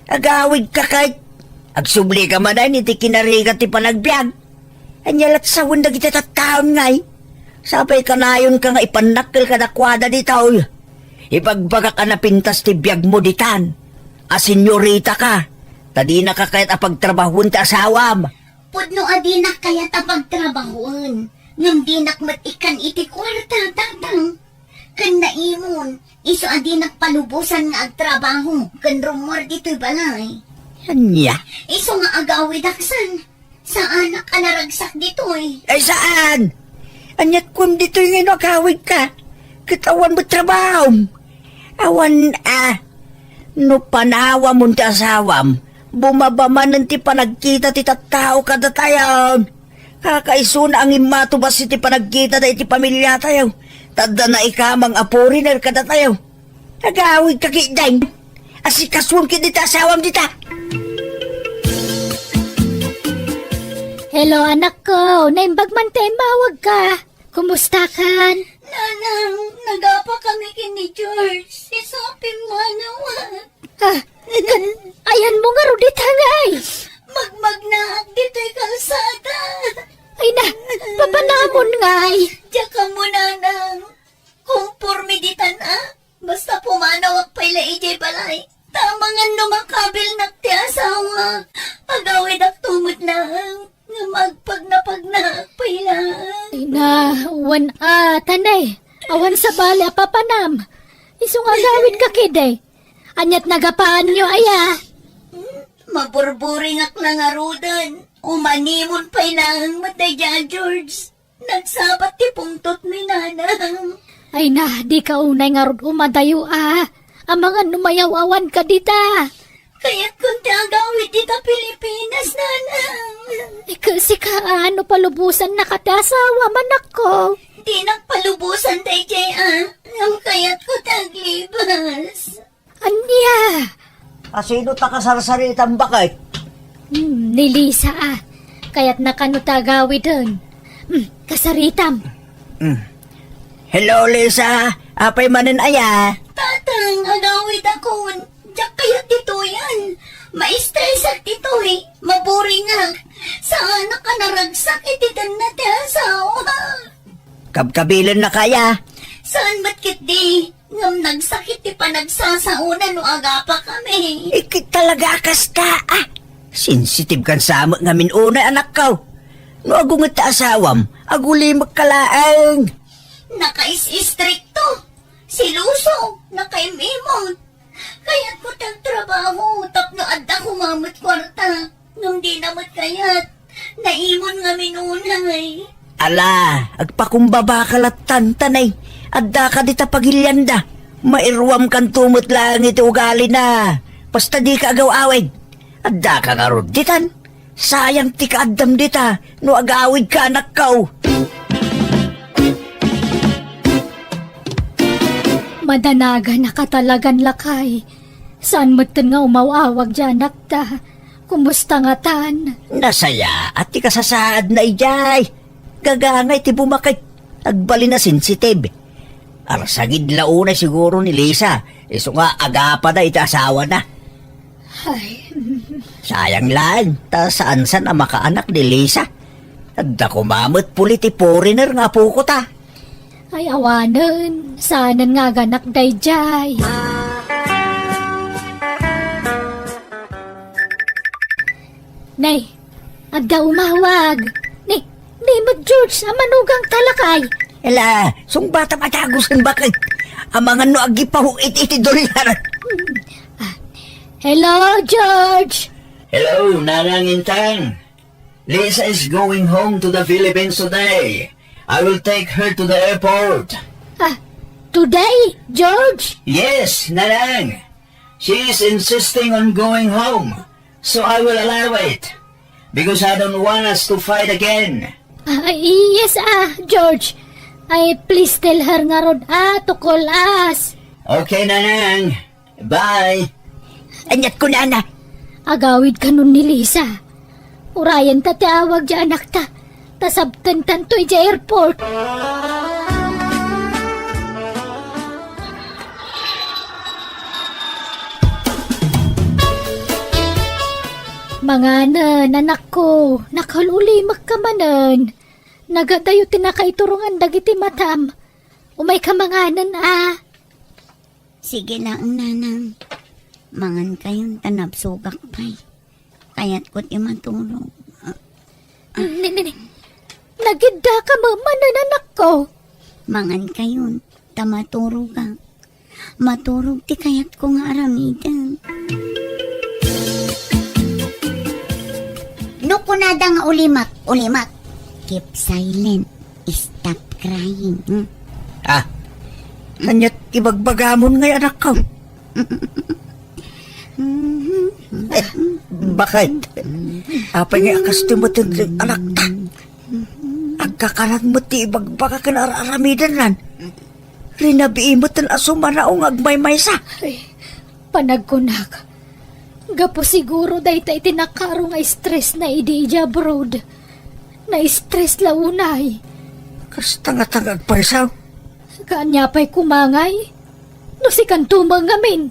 Agawidka ket agsublika manen iti kinarigat ti panagbiag. Ania la't sawen dagiti tattaon ngay? Sapay kanayonka nga ipannakkel kadakuada ditoy. Ibagbagak a napintas ti biagmo ditan, a senyoritaka, ta dinaka kayat a pagtrabahoen ti asawam. Pudno a dinak kayat a pagtrabahoen, ngem dinak met ikkan iti kuarta, Tatang. Ken naimon, isu a dinak palubosan nga agtrabaho ken rummuar ditoy balay. Ania? Isu nga agawidak san, saanak a naragsak ditoy. Ay, saan? Ania't kuan ditoy nga no agawidka? Ket awan met trabahom. Awan a. No panawamon ti asawam, bumaba manen ti panagkita ti tattao kadatayon. Kakaisuna a ngimmatubas iti panagkitada iti pamiliatayo, ta adda naikamang a foreigner kadatayo. Agawidka ketdin. Asikasuon ketdi ti asawam dita. Hello, anakko. Naimbag man ti immawagka. Kumustakan? Nanang, nagapa kami ken ni George. Isu a pimmanaw. Ah, kan, ayanmo ngarud dita ngay? Magmagnaak ditoy kalsada. Ay na, papanamon ngay? Diak ammo, Nanang. Kumporme ditan a. Basta pumanawak pay la idiay balay. Ta amangan no makabilnak ti asawa. Agawidakto met laeng nga agpagnapagnaak pay laeng. Ay na, wen a, tanay. Awan sabali a papanam. Isu nga agawidka ketdi. Ania't nagapaanyo aya? Maburburingak la ngaruden. Umanimon pay laeng met daydiay a George. Nagsabat ti pungtotmi, Nanang. Ay na, dika unay ngarud umadayo a. Amangan no mayaw-awanka dita. Kayatkon ti agawid dita Pilipinas, Nanang. Ikel sika a, no palubosannaka ti asawam, anakko. Dinak palubosan daydiay a, ngem kayatko ti aglibas. Ania? Asino ta kasarsaritamba ket? Hmm, ni Lisa a. Kayatna kano ti agawiden. Hmm, kasaritam. Hmm. Hello, Lisa. Apay manen aya? Tatang, agawidakon. Diak kayat ditoyen. Maistresak ditoy. Maburingak. Saanak a naragsak iti tenna ti asawa. Kabkabilennaka aya? Saan met ketdi? Ngem nagsakit ti panagsasaona no agapakami. Iket talaga a kasta, a. Sensitibkan sa met ngamin unay, anakko. No agunget ti asawam, agulimekka laeng. Nakais-istrikto, seloso, nakaim-imon. Kayatko ti agtrabaho tapno adda koma met kuarta. Ngem dina met kayat, naimon ngamin unay. Ala, agpakumbabaka lattan, tanay. Addaka dita pagilianda. Mairuamkanto met laeng iti ugalina. Basta dika agaw-awid. Addaka ngarud ditan. Sayang ti kaaddam dita no agawidka, anakko. Madanagan a katalagan, lakay. Saan metten nga umaw-awag diay anakta. Kumusta ngatan? Nasayaat ti kasasaadna idiay. Gagangay ti bumaket. Agbalin a sensitive. Arsagid la unay siguro ni Lisa, isu nga agapada iti asawana. Ay. Sayang laeng, ta saan-san a makaanak ni Lisa. Adda koma met puli ti foreigner nga apoko ta. Ay, awanen, saanen nga aganak daydiay. Nay, adda umawag. Ni, ni met George, a manugang ta lakay. Ela, sungbatam a dagusen baket. Amangan no agipahuit iti dollar. Hmm. Ah, hello, George. Hello, Nanang Intang. Lisa is going home to the Philippines today. I will take her to the airport. Ah, today, George? Yes, Nanang. She is insisting on going home, so I will allow it, because I don't want us to fight again. Ah, yes, ah, George. Ay, please tell her ngarud, ah, to call us. Okay, Nanang. Bye. Aniat kunana? Agawid kanon ni Lisa. Urayen ta ti awag diay anakta. Ta sabtentanto idiay airport. Manganen, anakko. Nakaul-ulimek ka manen. Nagadayo ti nakaiturongan dagiti matam. Umay ka manganen, a. Sige laeng, Nanang. Mangan kayon ta nabsogak pay. Kayatko ti maturog. Ni, ni, ni. Nagidda ka manen, anakko. Mangan kayon ta maturogak. Maturog ti kayatko nga aramiden. No kunada nga ulimek, ulimek. Keep silent. Stop crying. Hmm? Ah, aniat ibagbagamon ngay, anakko? Eh, baket? Apay ngay a kastoy met ti anakta? Agkakalag met ti ibagbaga ken ar-aramidennan. Rinabii met a sumanaw nga agmaymaysa. Ay, panagkunak, gapu siguro dayta iti nakaro nga stressna idi idiay abroad. Na-stress la unay. Kasta ngata nga agparisaw? Kaania pay koma ngay? No sikanto met ngamin.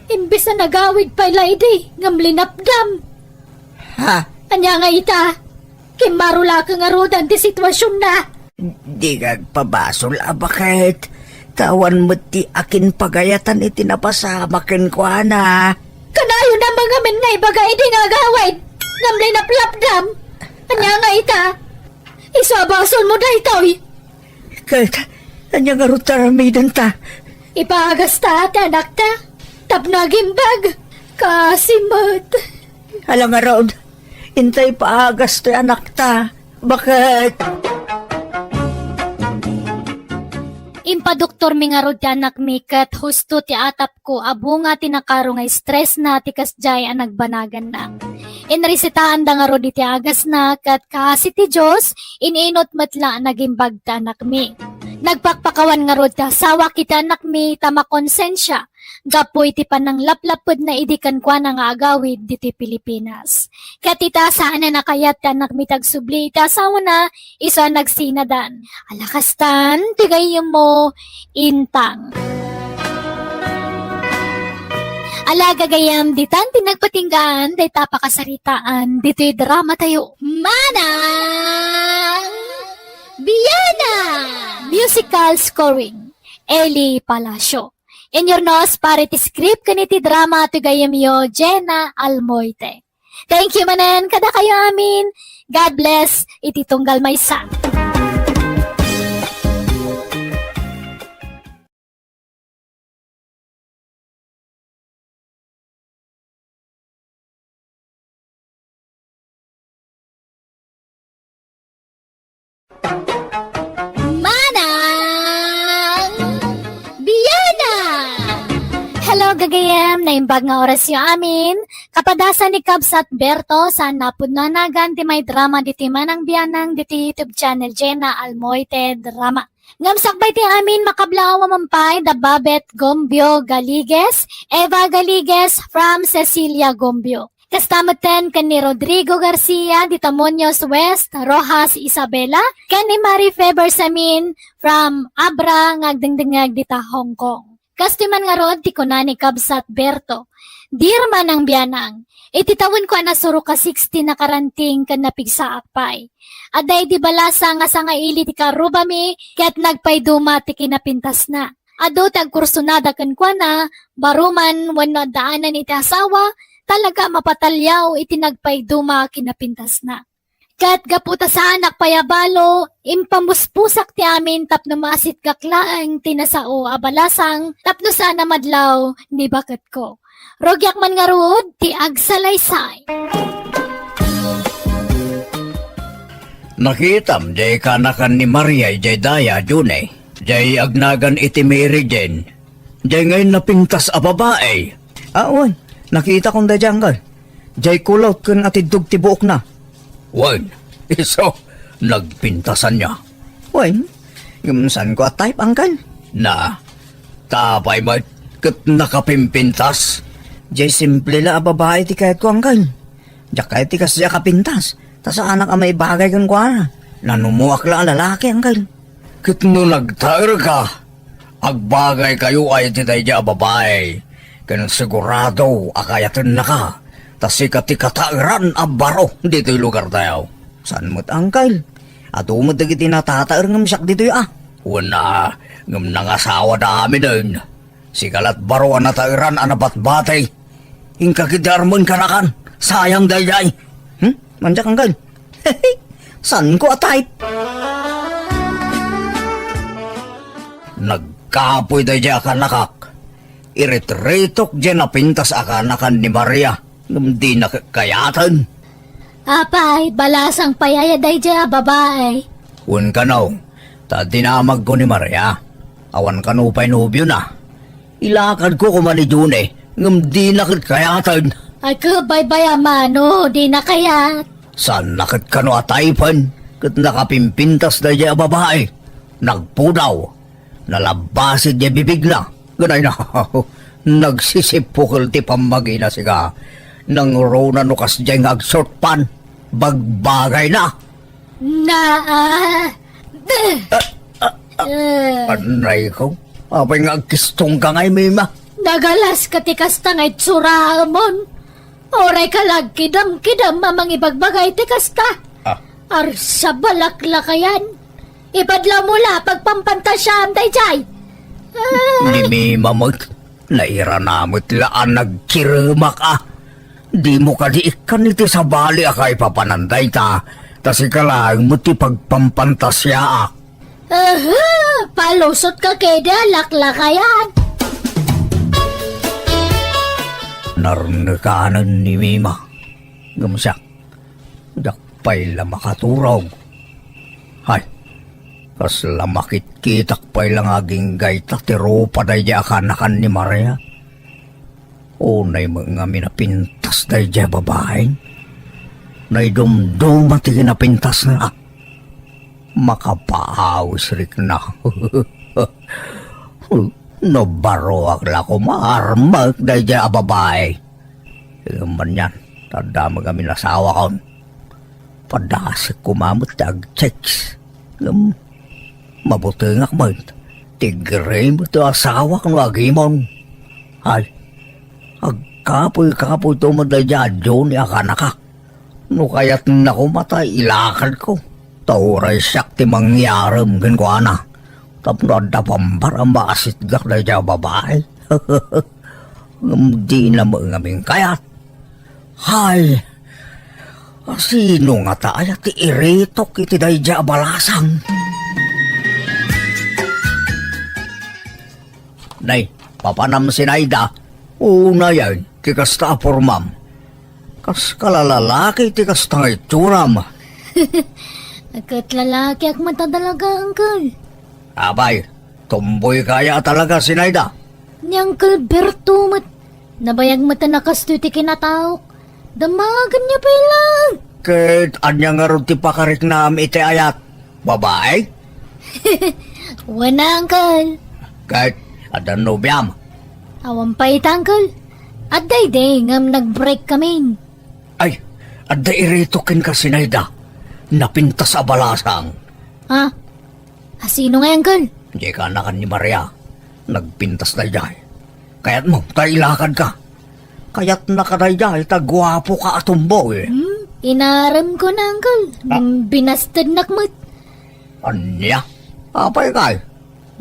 Imbes a nagawid pay la idi ngem linapdam. Ha? Ania ngay ita? Kimmaro la ka ngaruden ti situasionna. Di nga agpabasol a baket. Ta awan met ti akinpagayatan iti napasamak kenkuana. Kanayon a mangamin nga ibaga idi nga agawid ngem linaplapdam. Ania ngay ita? Isu a basolmo daytoy. Ket ania ngarud ti aramidenta? Ipaagasta ti anakta tapno agimbag. Kaasi met. Ala ngarud, intay paagas ti anakta. Baket? Impadoktormi ngarud ti anakmi ket husto ti atapko a bunga ti nakaro nga stressna ti kasdiay a nagbanaganna. Inresitaanda ngarud iti agasna ket kaasi ti Dios, in-inut met la a nagimbag ti anakmi. Nagpakpakawan ngarud ti asawak iti anakmi ta makonsensia gapu iti pananglaplapedna idi kenkuana nga agawid ditoy Pilipinas. Ket ita, saanen a kayat ti anakmi ti agsubli iti asawana, isu a nagsinadan. Ala kastan ti gayyemmo, Intang. Ala gagayyem, ditan ti nagpatinggaan dayta a pakasaritaan ditoy dramatayo. Manang Biana! Musical scoring, Eli Palacio. Inyurnos para iti script ken iti drama ti gayyemyo, Jenna Almoite. Thank you manen kadakayo amin. God bless iti tunggal maysa. Manang Biana! Hello, gagayyem! Naimbag nga orasyo amin. Kapadasan ni Kabsat Berto, saan a pudno a nagan ti may drama ditoy Manang Bianang ditoy YouTube channel Jenna Almoite Drama. Ngem sakbay ti amin, makablaaw man pay da Babet Gombio Galigues, Eva Galigues from Cecilia Gombio. Kasta metten ken ni Rodrigo Garcia dita Muñoz West, Roxas, Isabela, ken ni Marife Bersamin from Abra nga agdengdengngeg dita Hong Kong. Kastoy man ngarud ti kuna ni Kabsat Berto, "Dear Manang Bianang, iti tawenko a nasurok a sixty nakaranting ken napigsaak pay. Adda idi balasang nga sangaili ti karrubami ket nagpayduma ti kinapintasna. Adu ti agkursunada kenkuana, baro man wenno addaanan iti asawa, talaga a mapataliaw iti nagpayduma a kinapintasna. Ket gapu ta saanak pay a balo, impamuspusak ti amin tapno maasitgak laeng ti nasao a balasang tapno saan a madlaw ni baketko. Rugiak man ngarud ti agsalaysay." Nakitam jay kanakan ni Maria idiay daya, June. Jay agnagan iti Mary Jane. Jay ngay napintas a babai. Ah, wen. Nakitakon daydiay, anggal. Jay kulot ken atiddog ti buokna. Wen, isu, nagpintasan niya. Wen, ngem saanko a type, anggal. Na, tapay met ket nakapimpintas. Jay simple la a babai ti kayatko, anggal. Diak kayat ti kasdiay a kapintas. Ta saanak a maibagay kenkuana. Nanumoak la a lalaki, anggal. Ket no nagtaerka, agbagaykayo ay iti daydiay a babai, ken sigurado a kayatennaka, ta sika ti kataeran a baro ditoy lugartayo. Saan met, angkel? Adu met dagiti natataer ngem siak ditoy a. Wen a, ngem nangasawada aminen. Sika lat baro a nataeran a nabatbati. Inka ketdi armen kanakan. Sayang daydiay. Hmm? Mandiak, angkel. Saanko a type. Nagkapoy daydiay a kanakak. Iritiritok diay napintas a kanakan ni Maria. Ngem dina kayaten. Apay, balasang pay aya daydiay a babai? Wen kano, ta dinamagko ni Maria. Awan kano pay nobiona. Ilakadko koma ni June, ngem dina ket kayaten. Ay, kabaybay a mano, dina kayat. Saanna ket kano a typen, ket nakapimpintas daydiay a babai. Nagpudaw. Nalabbasi diay bibigna. Ganay na. Nagsisipukel ti pammagina, sika. Nangruna no kasdiay nga agshort pant. Bagbagay na. Na, ah. Eh. Anay ko. Apay nga agkistong ka ngay, Mima? Nagalas ka ti kasta nga itsuraemon. Uray ka la agkidam-kidam a mangibagbaga iti kasta. Ah. Arsa, balaklakayan. Ipadlaw mo la pagpampantasiam daydiay. Ah. Ni Mima met, nairana met la a nagkiremak a. Dimo kadi ikkan iti sabali a kaipapanan dayta, ta sika laeng met ti pagpampantasiaak. Aha! Palusot ka kede, laklakayan! Narnekanen ni Mima. Ngem siak, diak pay la makaturog. Hay, kasla makitkitak pay la nga agingga ita ti rupa daydiay a kanakan ni Maria. Unay met ngamin a pintas daydiay a babaen. Naidumduma ti kinapintasna. Makapaawis rikna. No baroak la koma, armek daydiay a babai. Ngem anian, ta adda met ngamin asawakon. Padasek koma met ti agchicks. Ngem, mabutengak met. Tigre met ti asawak no agimon. Ay, agkapoy-kapoyto met daydiay a Johnny a kanakak. No kayatna koma ta ilakadko. Ta uray siak ti mangyarem kenkuana. Tapno adda pambar a maasitgak daydiay a babai. Ngem dina met ngamin kayat. Hay, sino ngata aya ti iritok iti daydiay a balasang? Nay, papanam, Sinaida. Unayen ti kasta a pormam. Kas kalalalaki ti kasta nga itsuram. Ket lalakiak met a talaga, uncle. Apay, tomboy ka aya a talaga, Sinaida? Ni Uncle Berto met, nabayag met a nakastoy ti kinataok. Damagenyo pay laeng. Ket ania ngarud ti pakariknam iti ayat? Babai? Wen, Uncle. Ket, adda nobiam? Awan pay ita, Uncle. Adda idi ngem nag-break kami. Ay, adda iritok kenka si Naida. Napintas a balasang. Ha? Asino ngay, Uncle? Diay kaanakan ni Maria. Nagpintas daydiay. Kayatmo, ta ilakadka. Kayatnaka daydiay, ta guapoka a tomboy. Hmm? Inaremko na, Uncle. Ah. Binastednak met. Ania? Apay kay?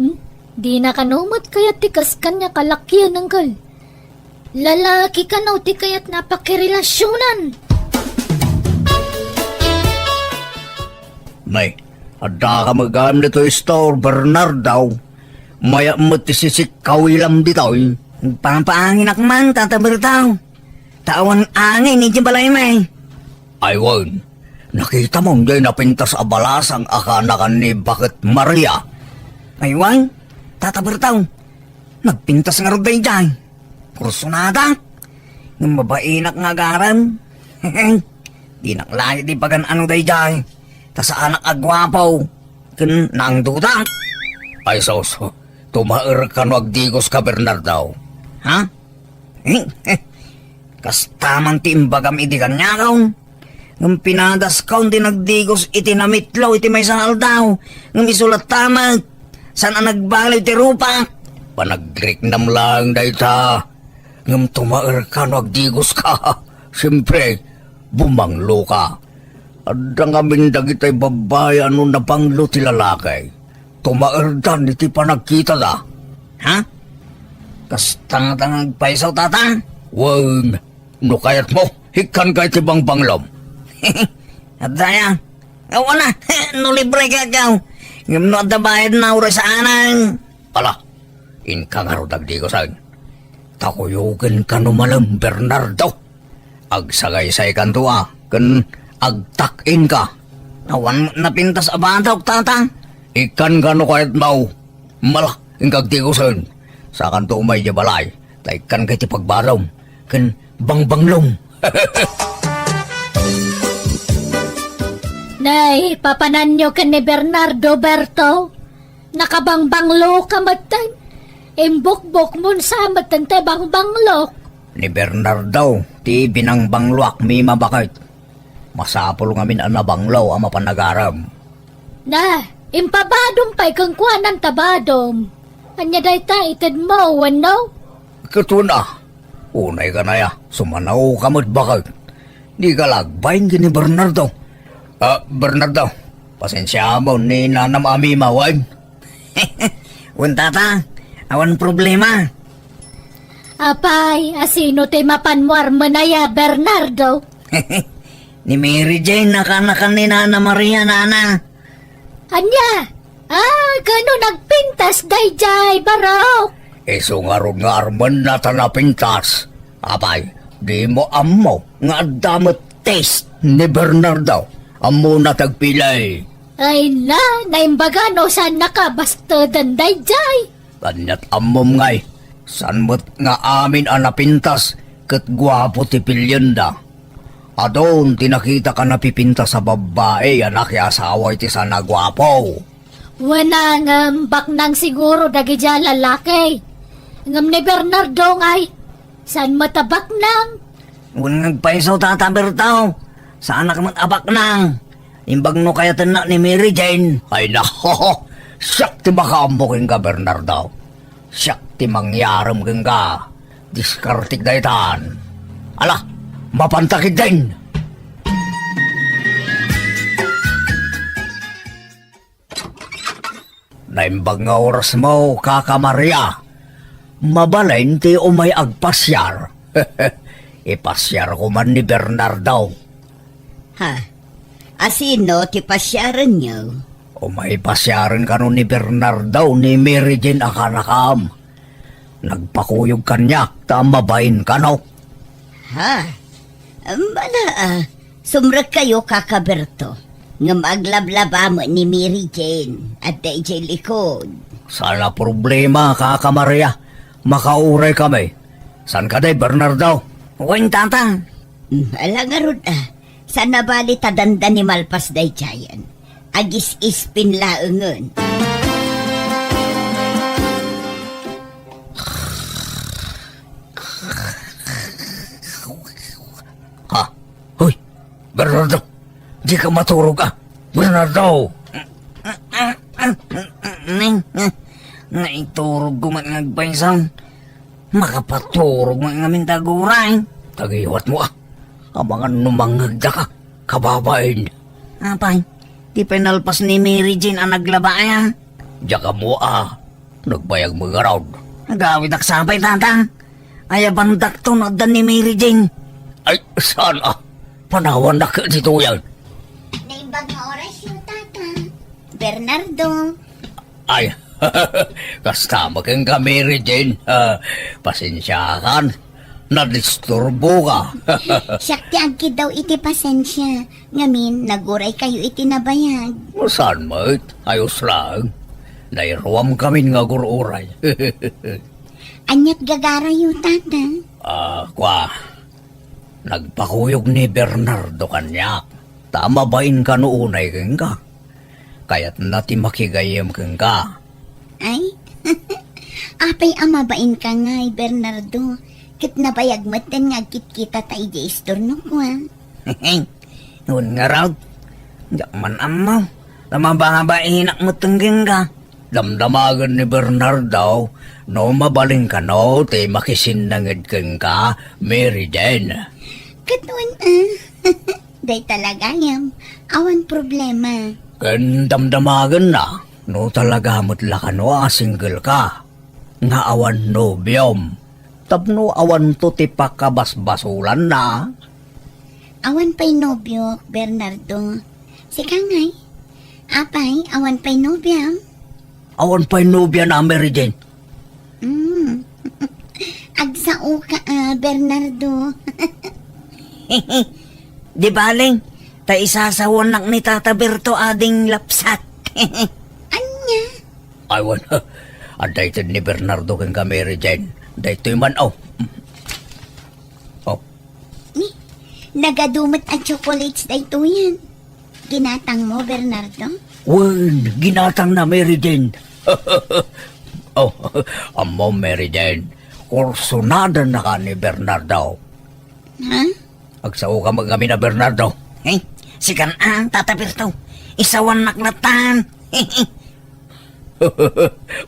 Hmm? Dina kano met kayat ti kas kaniak a lakian, Uncle. Lalaki kano ti kayatna a pakirelasionan. Nay, adda ka met gayam ditoy store, Bernardo. Mayat met ti sisikkawilam ditoy. Nagpapaanginak man, Tata Berto. Ta awan angin idiay balaymi. Ay wen, nakitam diay napintas a balasang a kaanakan ni Baket Maria? Ay wen, Tata Berto, nagpintas ngarud daydiay. Kursonadak, ngem mabainak nga agarem. Dinak laeng ibagan no daydiay, ta saanak a guapo ken naangdudak. Ay sus, tumaerka no agdigoska, Bernardo. Ha? Kasta man ti imbagam idi kaniak. Ngem pinadaskon ti nagdigos iti namitlo iti maysa nga aldaw. Ngem isu latta met, saan a nagbaliw ti rupak. Panagriknam laeng dayta. Ngem tumaerka no agdigoska. Siempre, bumangloka. Adda ngamin dagitay babbai a no nabanglo ti lalaki, tumaerdan iti panagkitada. Ha? Kasta ngata nga agpayso, Tata? Wen, no kayatmo, ikkanka iti bangbanglom. Adda aya? Awan a, no libre ka ikaw. Ngem no adda bayadna, uray saanen. Ala, inka ngarud agdigosen. Ta kuyogenka no malem, Bernardo. Agsagaysaykanto a, ken agtak-inka. Awan met napintas a batok, Tata. Ikkanka no kayatmo. Ala, inka agdigosen. Sakanto umay idiay balay, ta ikkanka iti pagbadom ken bangbanglom. Nay, papananyo ken ni Bernardo, Berto? Nakabangbangloka metten. Imbukbokmon sa metten ti bangbanglo. Ni Bernardo ti binangbangloak, Mima, baket. Masapul ngamin a nabanglo a mapan agarem. Na, impabadom pay kenkuana ta badom. Ania dayta, itedmo wenno? Ket wen a. Unay kanaya, sumanawka met, baket. Dika la agbain ken ni Bernardo. Ah, Bernardo, pasensiamon ni nanam a Mima, wen? Wen, Tata, awan problema. Apay, asino ti mapanmo armen aya, Bernardo? Ni Mary Jane a kaanakan ni Nana Maria, nana. Ania? Ah, kano nagpintas daydiay, barok? Isu ngarud nga armenna ta napintas. Apay, dimo ammo nga adda met taste ni Bernardo. Ammona ti agpili. Ay na, naimbaga no saannaka basteden daydiay. Ania't ammom ngay, saan met nga amin a napintas ket guapo ti pilienda. Adun ti nakitak a napipintas a babbai a nakiasawa iti saan a guapo. Wen a, ngem baknang siguro dagidiay a lalaki. Ngem ni Bernardo ngay, saan met a baknang? Wen nga agpayso, Tata Berto, saanak met a baknang. Imbag no kayatennak ni Mary Jane. Ay, nako! Siak ti makaammo kenka, Bernardo. Siak ti mangyarem kenka. Diskartek daytan. Ala, mapanta ketdin! Naimbag nga orasmo, Kaka Maria. Mabalin ti umay agpasiar. Ipasiarko man ni Bernardo. Ha? Asino ti pasiarenyo? Umay pasiaren kano ni Bernardo ni Mary Jane a kaanakam. Nagpakuyog kaniak ta mabain kano. Ha? Mala, ah, sumrekkayo, Kaka Berto. Ngem aglablaba met ni Mary Jane, adda idiay likod. Saan a problema, Kaka Maria. Makauray kami. Saan kadi, Bernardo? Wen, Tata. Hmm, ala ngarud, ah. Saan a bali ta dandani malpas daydiayen. Agis-ispin laengen. Dika maturog a, Bernardo! Naiturogko met nga agpaysan. Makapaturogmo ngamin ta aguray. Tagiwatmo a. Amangan no mangngegdaka, kababain. Apay, ti pinalpas ni Mary Jane a naglaba aya? Diak ammo a. Nagbayag met ngarud. Agawidak sapay, tata. Ayabandakto no adda ni Mary Jane. Ay, saan a? Panawandak ditoyen. Naimbag nga orasyo, tata. Bernardo. Ay, kasta met kenka, Mary Jane. Ah, pasensiakan. Nadisturboka. Siak ti agkiddaw iti pasensia. Ngamin, naguraykayo iti nabayag. Saan met? Ayos laeng. Nairuamkamin nga agur-uray. Ania ti gagarayo, tata? Ah, kua. Nagpakuyog ni Bernardo kaniak. Ta mabain kano unay kenka. Kayatna ti makigayyem kenka. Ay? Apay a mabainka ngay, Bernardo, ket nabayag metten nga agkitkitata idiay istornok, a? Wen ngarud, diak man ammo. Ta mababainak metten kenka. Damdamagen ni Bernardo no mabalin kano ti makisinnanged kenka, Mary Jane. Ket wen, a? Dayta la gayam, awan problema. Ken damdamagenna no talaga met la kano a single ka, nga awan nobiom, tapno awanto ti pakabasbasolanna. Awan pay nobiok, Bernardo. Sika ngay? Apay, awan pay nobiam? Awan pay nobiana, Mary Jane. Mm. Agsao ka, a, Bernardo. Di bale, ta isasawanak ni Tata Berto ading lapsat. Ania? Ay, wen, adda ited ni Bernardo kenka, Mary Jane. Daytoy man, o. O. Ni, nagadu met a chocolates daytoyen. Ginatangmo, Bernardo? Wen, ginatangna, Mary Jane. O, ammom, Mary Jane, kursonadanaka ni Bernardo. Ha? Agsaoka met ngamin a Bernardo. Eh, sikan a, Tata Berto. Isawannak latan.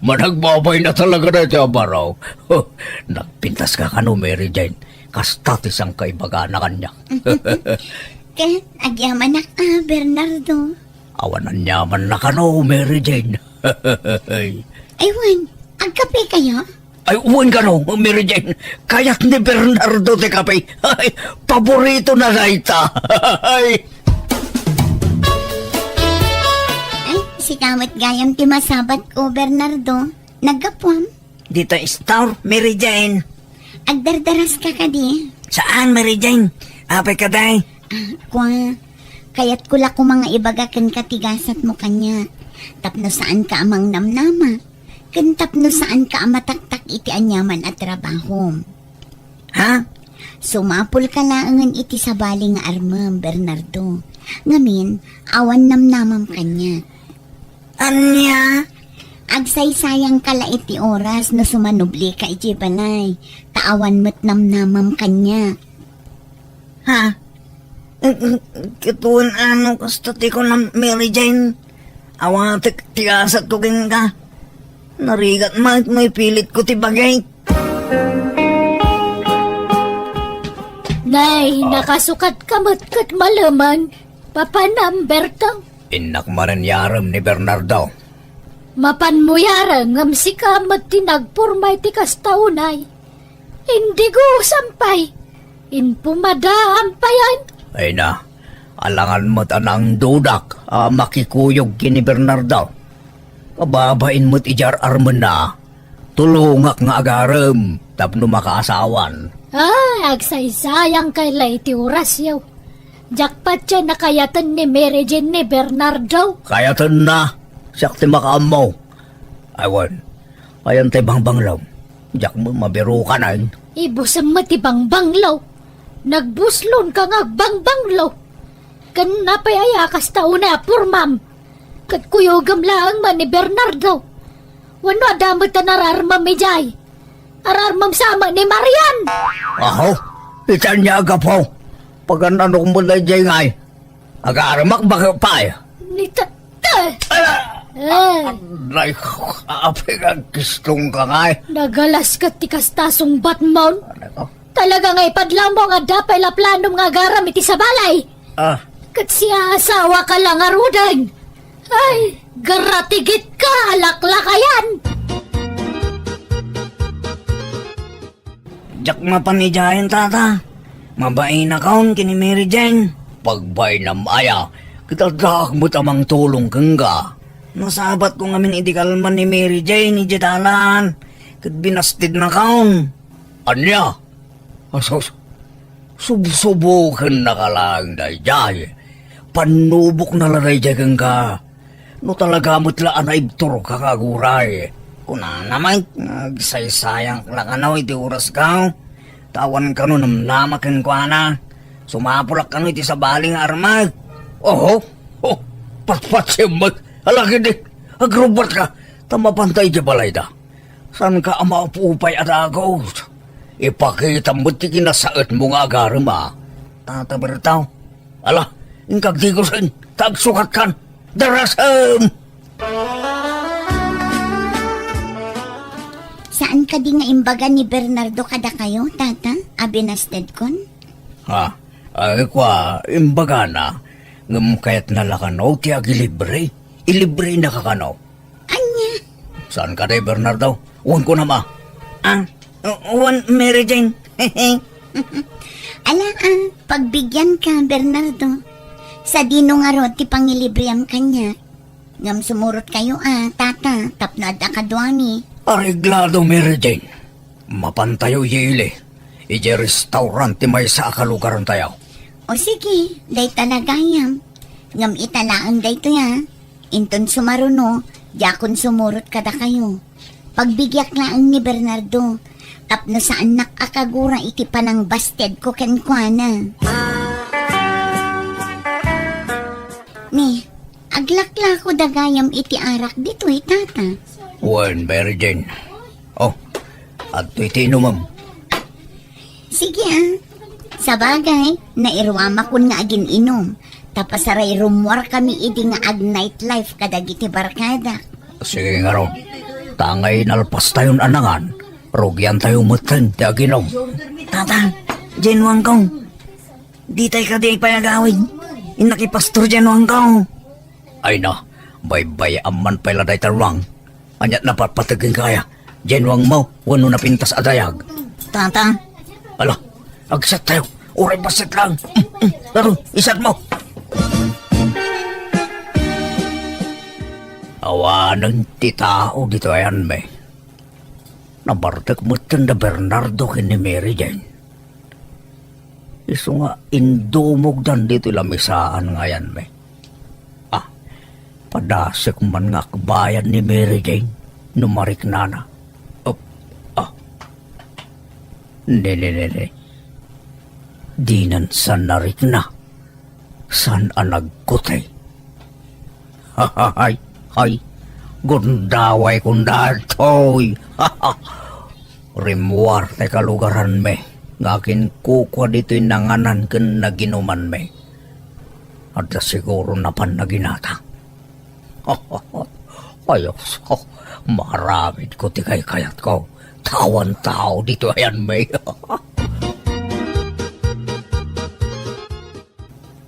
Managbabayna talaga daytoy a baro. Nagpintaska kano, Mary Jane. Kasta ti sangkaibagana kaniak. Ket agyamanak a, Bernardo. Awan aniamanna kano, Mary Jane. Ay wen, agkapekayo? Ay, wen kano, Mary Jane. Kayat ni Bernardo ti kape. Ay, paboritona dayta. Ay. Ay, sika met gayam ti masabatko, Bernardo. Naggapuam? Dita store, Mary Jane. Agdardaraska kadi? Saan, Mary Jane? Apay kadi? A, kua, kayatko la koma nga ibaga kenka ti gasatmo kaniak. Tapno saanka a mangnamnama. Ken tapno saanka a mataktak iti aniaman a trabahom. Ha? Sumapulka laengen iti sabali nga armem, Bernardo. Ngamin, awan namnamam kaniak. Ania? Agsaysayangka la iti oras no sumanublika idiay balay, ta awan met namnamam kaniak. Ha? Ket wen ano kasta ti kunam, Mary Jane? Awatek ti gasatko kenka. Narigat met no ipilitko ti bagik. Nay, nakasukatka met ket malemen. Papanam, Bertang? Innak manen yarem ni Bernardo. Mapanmo yarem ngem sika met ti nagporma iti kasta unay. Indigosam pay. Inpumadaam payen. Ay na, alangan met a nangdudak a makikuyog ken ni Bernardo. Kababain met idiay ar-armenna. Tulongak nga agarem tapno makaasawan. Ah, agsaysayangkay la iti orasyo. Diak patien a kayaten ni Mary Jane ni Bernardo. Kayatenna. Siak ti makaammo. Ay wen, ayan ti bangbanglo. Diak met mabirukanen. Ibusem met ti bangbanglo. Nagbuslonka nga agbangbanglo. Ken apay aya a kasta unay a pormam? Ket kuyogem laeng man ni Bernardo. Wenno adda met a nararmem idiay? Ararmem sa met ni Marian! Aho, iti ania a gapu? Pagan-anok met daydiay ngay? Agaremak baket pay. Ni Tatay! Ala! Ay! Nay, apay nga agkistong ka ngay? Nagalas ket ti kasta sungbatmon. Ano ko? Talaga nga ipadlawmo nga adda pay la planom nga agaram iti sabalay. Ah. Ket siya asawa ka la ngaruden. Ay, garatigit ka, alaklakayan! Diak mapan idiayen, tata. Mabainakon ken ni Mary Jane. Pagbainam aya, ket addaak met a mangtulong kenka. Nasabatko ngamin iti kalman ni Mary Jane idiay dalan, ket binastednakon. Ania? Asus, subsubokennaka laeng daydiay. Pannubokna la daydiay kenka. No talaga met la a naibturka nga aguray. Kunana met, agsaysayank la kano iti orasko. Ta awan kano namnama kenkuana. Sumapulak kano iti sabali nga armek. Oho, oh, patpatsem met. Ala ketdi, agrubbatka. Ta mapanta idiay balayda. Saanka a maupupay a dagus? Ipakitam met ti kinasaetmo nga agarem a. Tata Berto. Ala, inka agdigusen, ta agsukatkan. Darasem! Saan kadi nga imbaga ni Bernardo kadakayo, tata, a binastedkon? Ha? Ay, kua, imbagana. Ngem kayatna la kano ti agilibre? Ilibrenaka kano? Ania? Saan kadi, Bernardo? Wen kunam a. Ah, wen, Mary Jane. Ala, ah, pagbigianka, Bernardo. Sadino ngarud ti pangilibream kaniak? Ngem sumurotkayo a, tata, tapno adda kaduami. Areglado, Mary Jane. Mapantayo idiay ili, idiay restaurant ti maysa a kalugarantayo. O sige, dayta la gayam. Ngem ita laeng daytoy a. Inton sumaruno, diakon sumurot kadakayo. Pagbigiak laeng ni Bernardo, tapno saannak a kagura iti panangbastedko kenkuana. Ni, aglaklako da gayam iti arak ditoy, tata. Wen, Mary Jane. Oh, adtoy ti inumem. Sige, ah. Sabagay, nairuamakon nga agin-inum. Ta pasaray rummuarkami idi nga ag-nightlife kadagiti barkadak. Sige ngarud. Ta nga inalpastayon a nangan, rugiantayo metten ti aginum. Tata, Jane Wangkong. Ditay kadi pay agawid. Innak i Pastor Jane Wangkong. Ay na, baybay-am man pay la dayta ruang. Ania't napatpateg kenka aya? Jane Wangmo wenno napintas a dayag? Tata. Ala, agsat tayo. Uray bassit lang. Mm, mm. Taro, isat mo. Awanen ti tao ditoy ayanmi. Nabartek metten da Bernardo ken ni Mary Jane. Isu nga indumogdan ditoy lamisaan nga ayanmi. Ah, padasek man nga akbayan ni Mary Jane no mariknana. Op, ah. Ne, ne, ne, ne. Dinan sa narikna. Saan a nagkuti? Hay, hay, gundaway kun daytoy. Rimmuar ti kalugaranmi nga akinkukua ditoy nanganan ken naginumanmi. Adda siguro napan naginata. Ay, Apo, maaramidko ti kaykayatko. Awan tao ditoy ayanmi.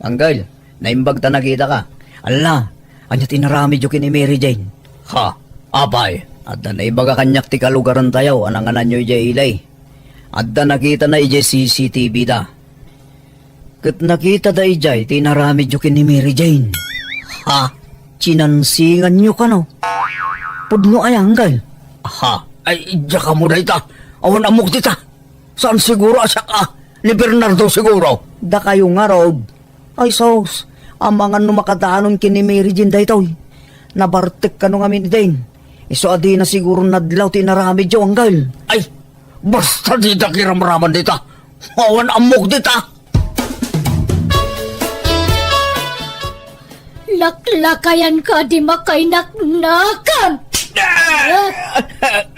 Anggal, naimbag ta nakitaka. Alla, ania ti inaramidyo ken ni Mary Jane? Ha? Apay? Adda naibaga kaniak ti kalugarantayo a nangananyo idiay ili. Adda nakitana idiay C C T V da. Ket nakitada idiay ti inaramidyo ken ni Mary Jane. Ha? Sinansinganyo kano? Pudno aya, Anggal? Ha? Ay, diak ammo dayta. Awan ammok dita. Saan siguro a siak a? Ni Bernardo siguro. Dakayo ngarud. Ay, sus. Amangan no makadanon ken ni Mary Jane daytoy. Nabartek kano ngamin idin. Isu a dina siguro nadlaw ti inaramidyo, Anggal. Ay, basta didak iramraman dita. Awan ammok dita. Laklakayan ka, di makainaknakan!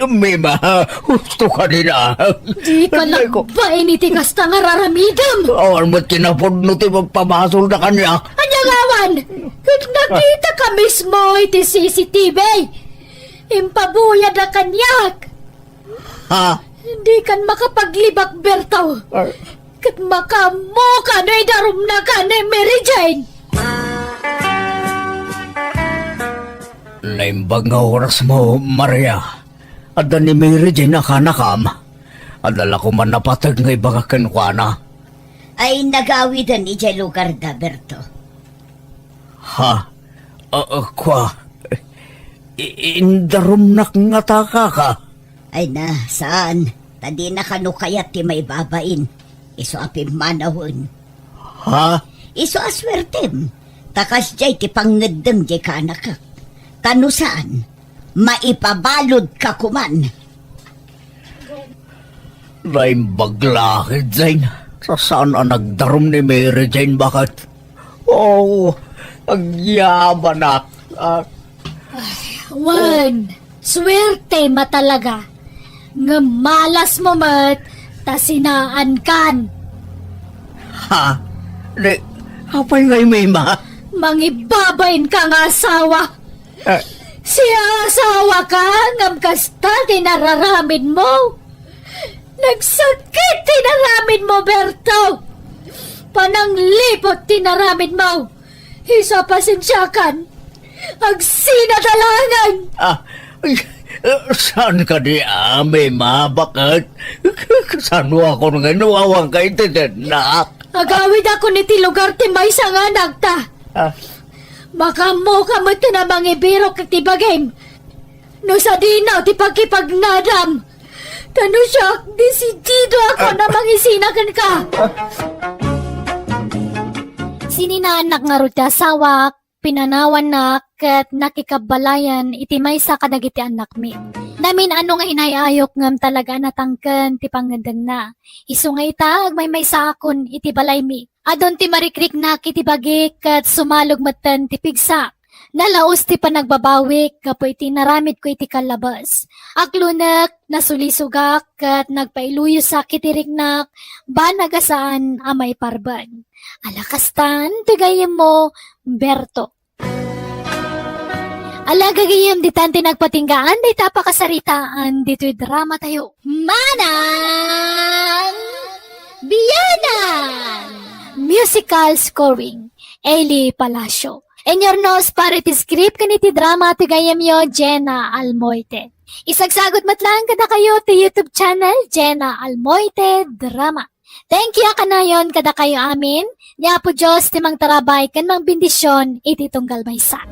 Mima, husto ka din, ah. Di ka Aray ko. Nagbain iti kasta nga raramidem! Awan met kinapudno ti magpamasolda kaniak. Ania Lawan, ket nakitaka mismo iti C C T V. Impabuyada kaniak. Ha? Dikan makapaglibak, Berto. Ay. Ket makaammoka no idarumnaka ni Mary Jane. Naimbag nga oras mo, Maria. Adda ni Mary Jane a kanakam. Adda la koman napateg nga ibaga kenkuana. Ay, nagawiden idiay lugarda, Berto. Ha? Ah, ah, kua? I-, indarumnak ngata, kaka? Ay na, saan? Ta dina kano kayat ti maibabain. Isu a pimmanawen. Ha? Isu a suertem. Ta kasdiay ti pangngeddem diay kaanakak. Ta no saan, maipabaludka koman. Naimbag la, Jane. Saan a nagdarum ni Mary Jane, baket? Oh, agyabanak. Ah. Wen, suerte ma talaga. Ngem malas mo met, ta sinaankan. Ha? Di, apay nga imima? Mangibabain ka nga asawa. Eh. Siasawa ka, ngem kasta ti nararamid mo. Nagsakit ti naramid mo, Berto. Panangliput ti naramid mo. Isu a pasensiakan. Agsinadalangen. Ah, ay, eh, saan ka di amin, mabaket? Kasano ako nga nawawan ka iti denak? Agawid ako iti lugar ti maysa nga anakta. Ah. Makaammoka met a mangibirok iti bagim. No sadino ti pakipagnadam. Ta no siak, desidido ako a mangisina kenka. Sininaannak ngarud ti asawak, pinanawannak, ket nakikabbalayan iti maysa kadagiti annakmi. Namin-ano nga inay-ayok ngem talaga a natangken ti pangngeddengna. Isu nga ita, agmaymaysaakon iti balaymi. Adun ti marikriknak iti bagik ket sumalog metten ti pigsak. Nalaus ti panagbabawik gapu iti naramidko iti kallabes. Aklonek, nasulisogak, ket nagpailuyosak iti riknak, banag a saan a maiparben. Ala kastan ti gayyemmo, Berto. Ala gagayyem, ditan ti nagpatinggaan dayta a pakasaritaan ditoy drama tayo. Manang Bianan! Musical scoring, Eli Palacio. Inyurnos para iti script ken iti drama ti gayyemyo, Jenna Almoite. Isagsagut met laeng kadakayo ti YouTube channel, Jenna Almoite Drama. Thank you a kanayon kadakayo amin. Ni Apo Dios ti mangtarabay ken mangbendision iti tunggal maysa.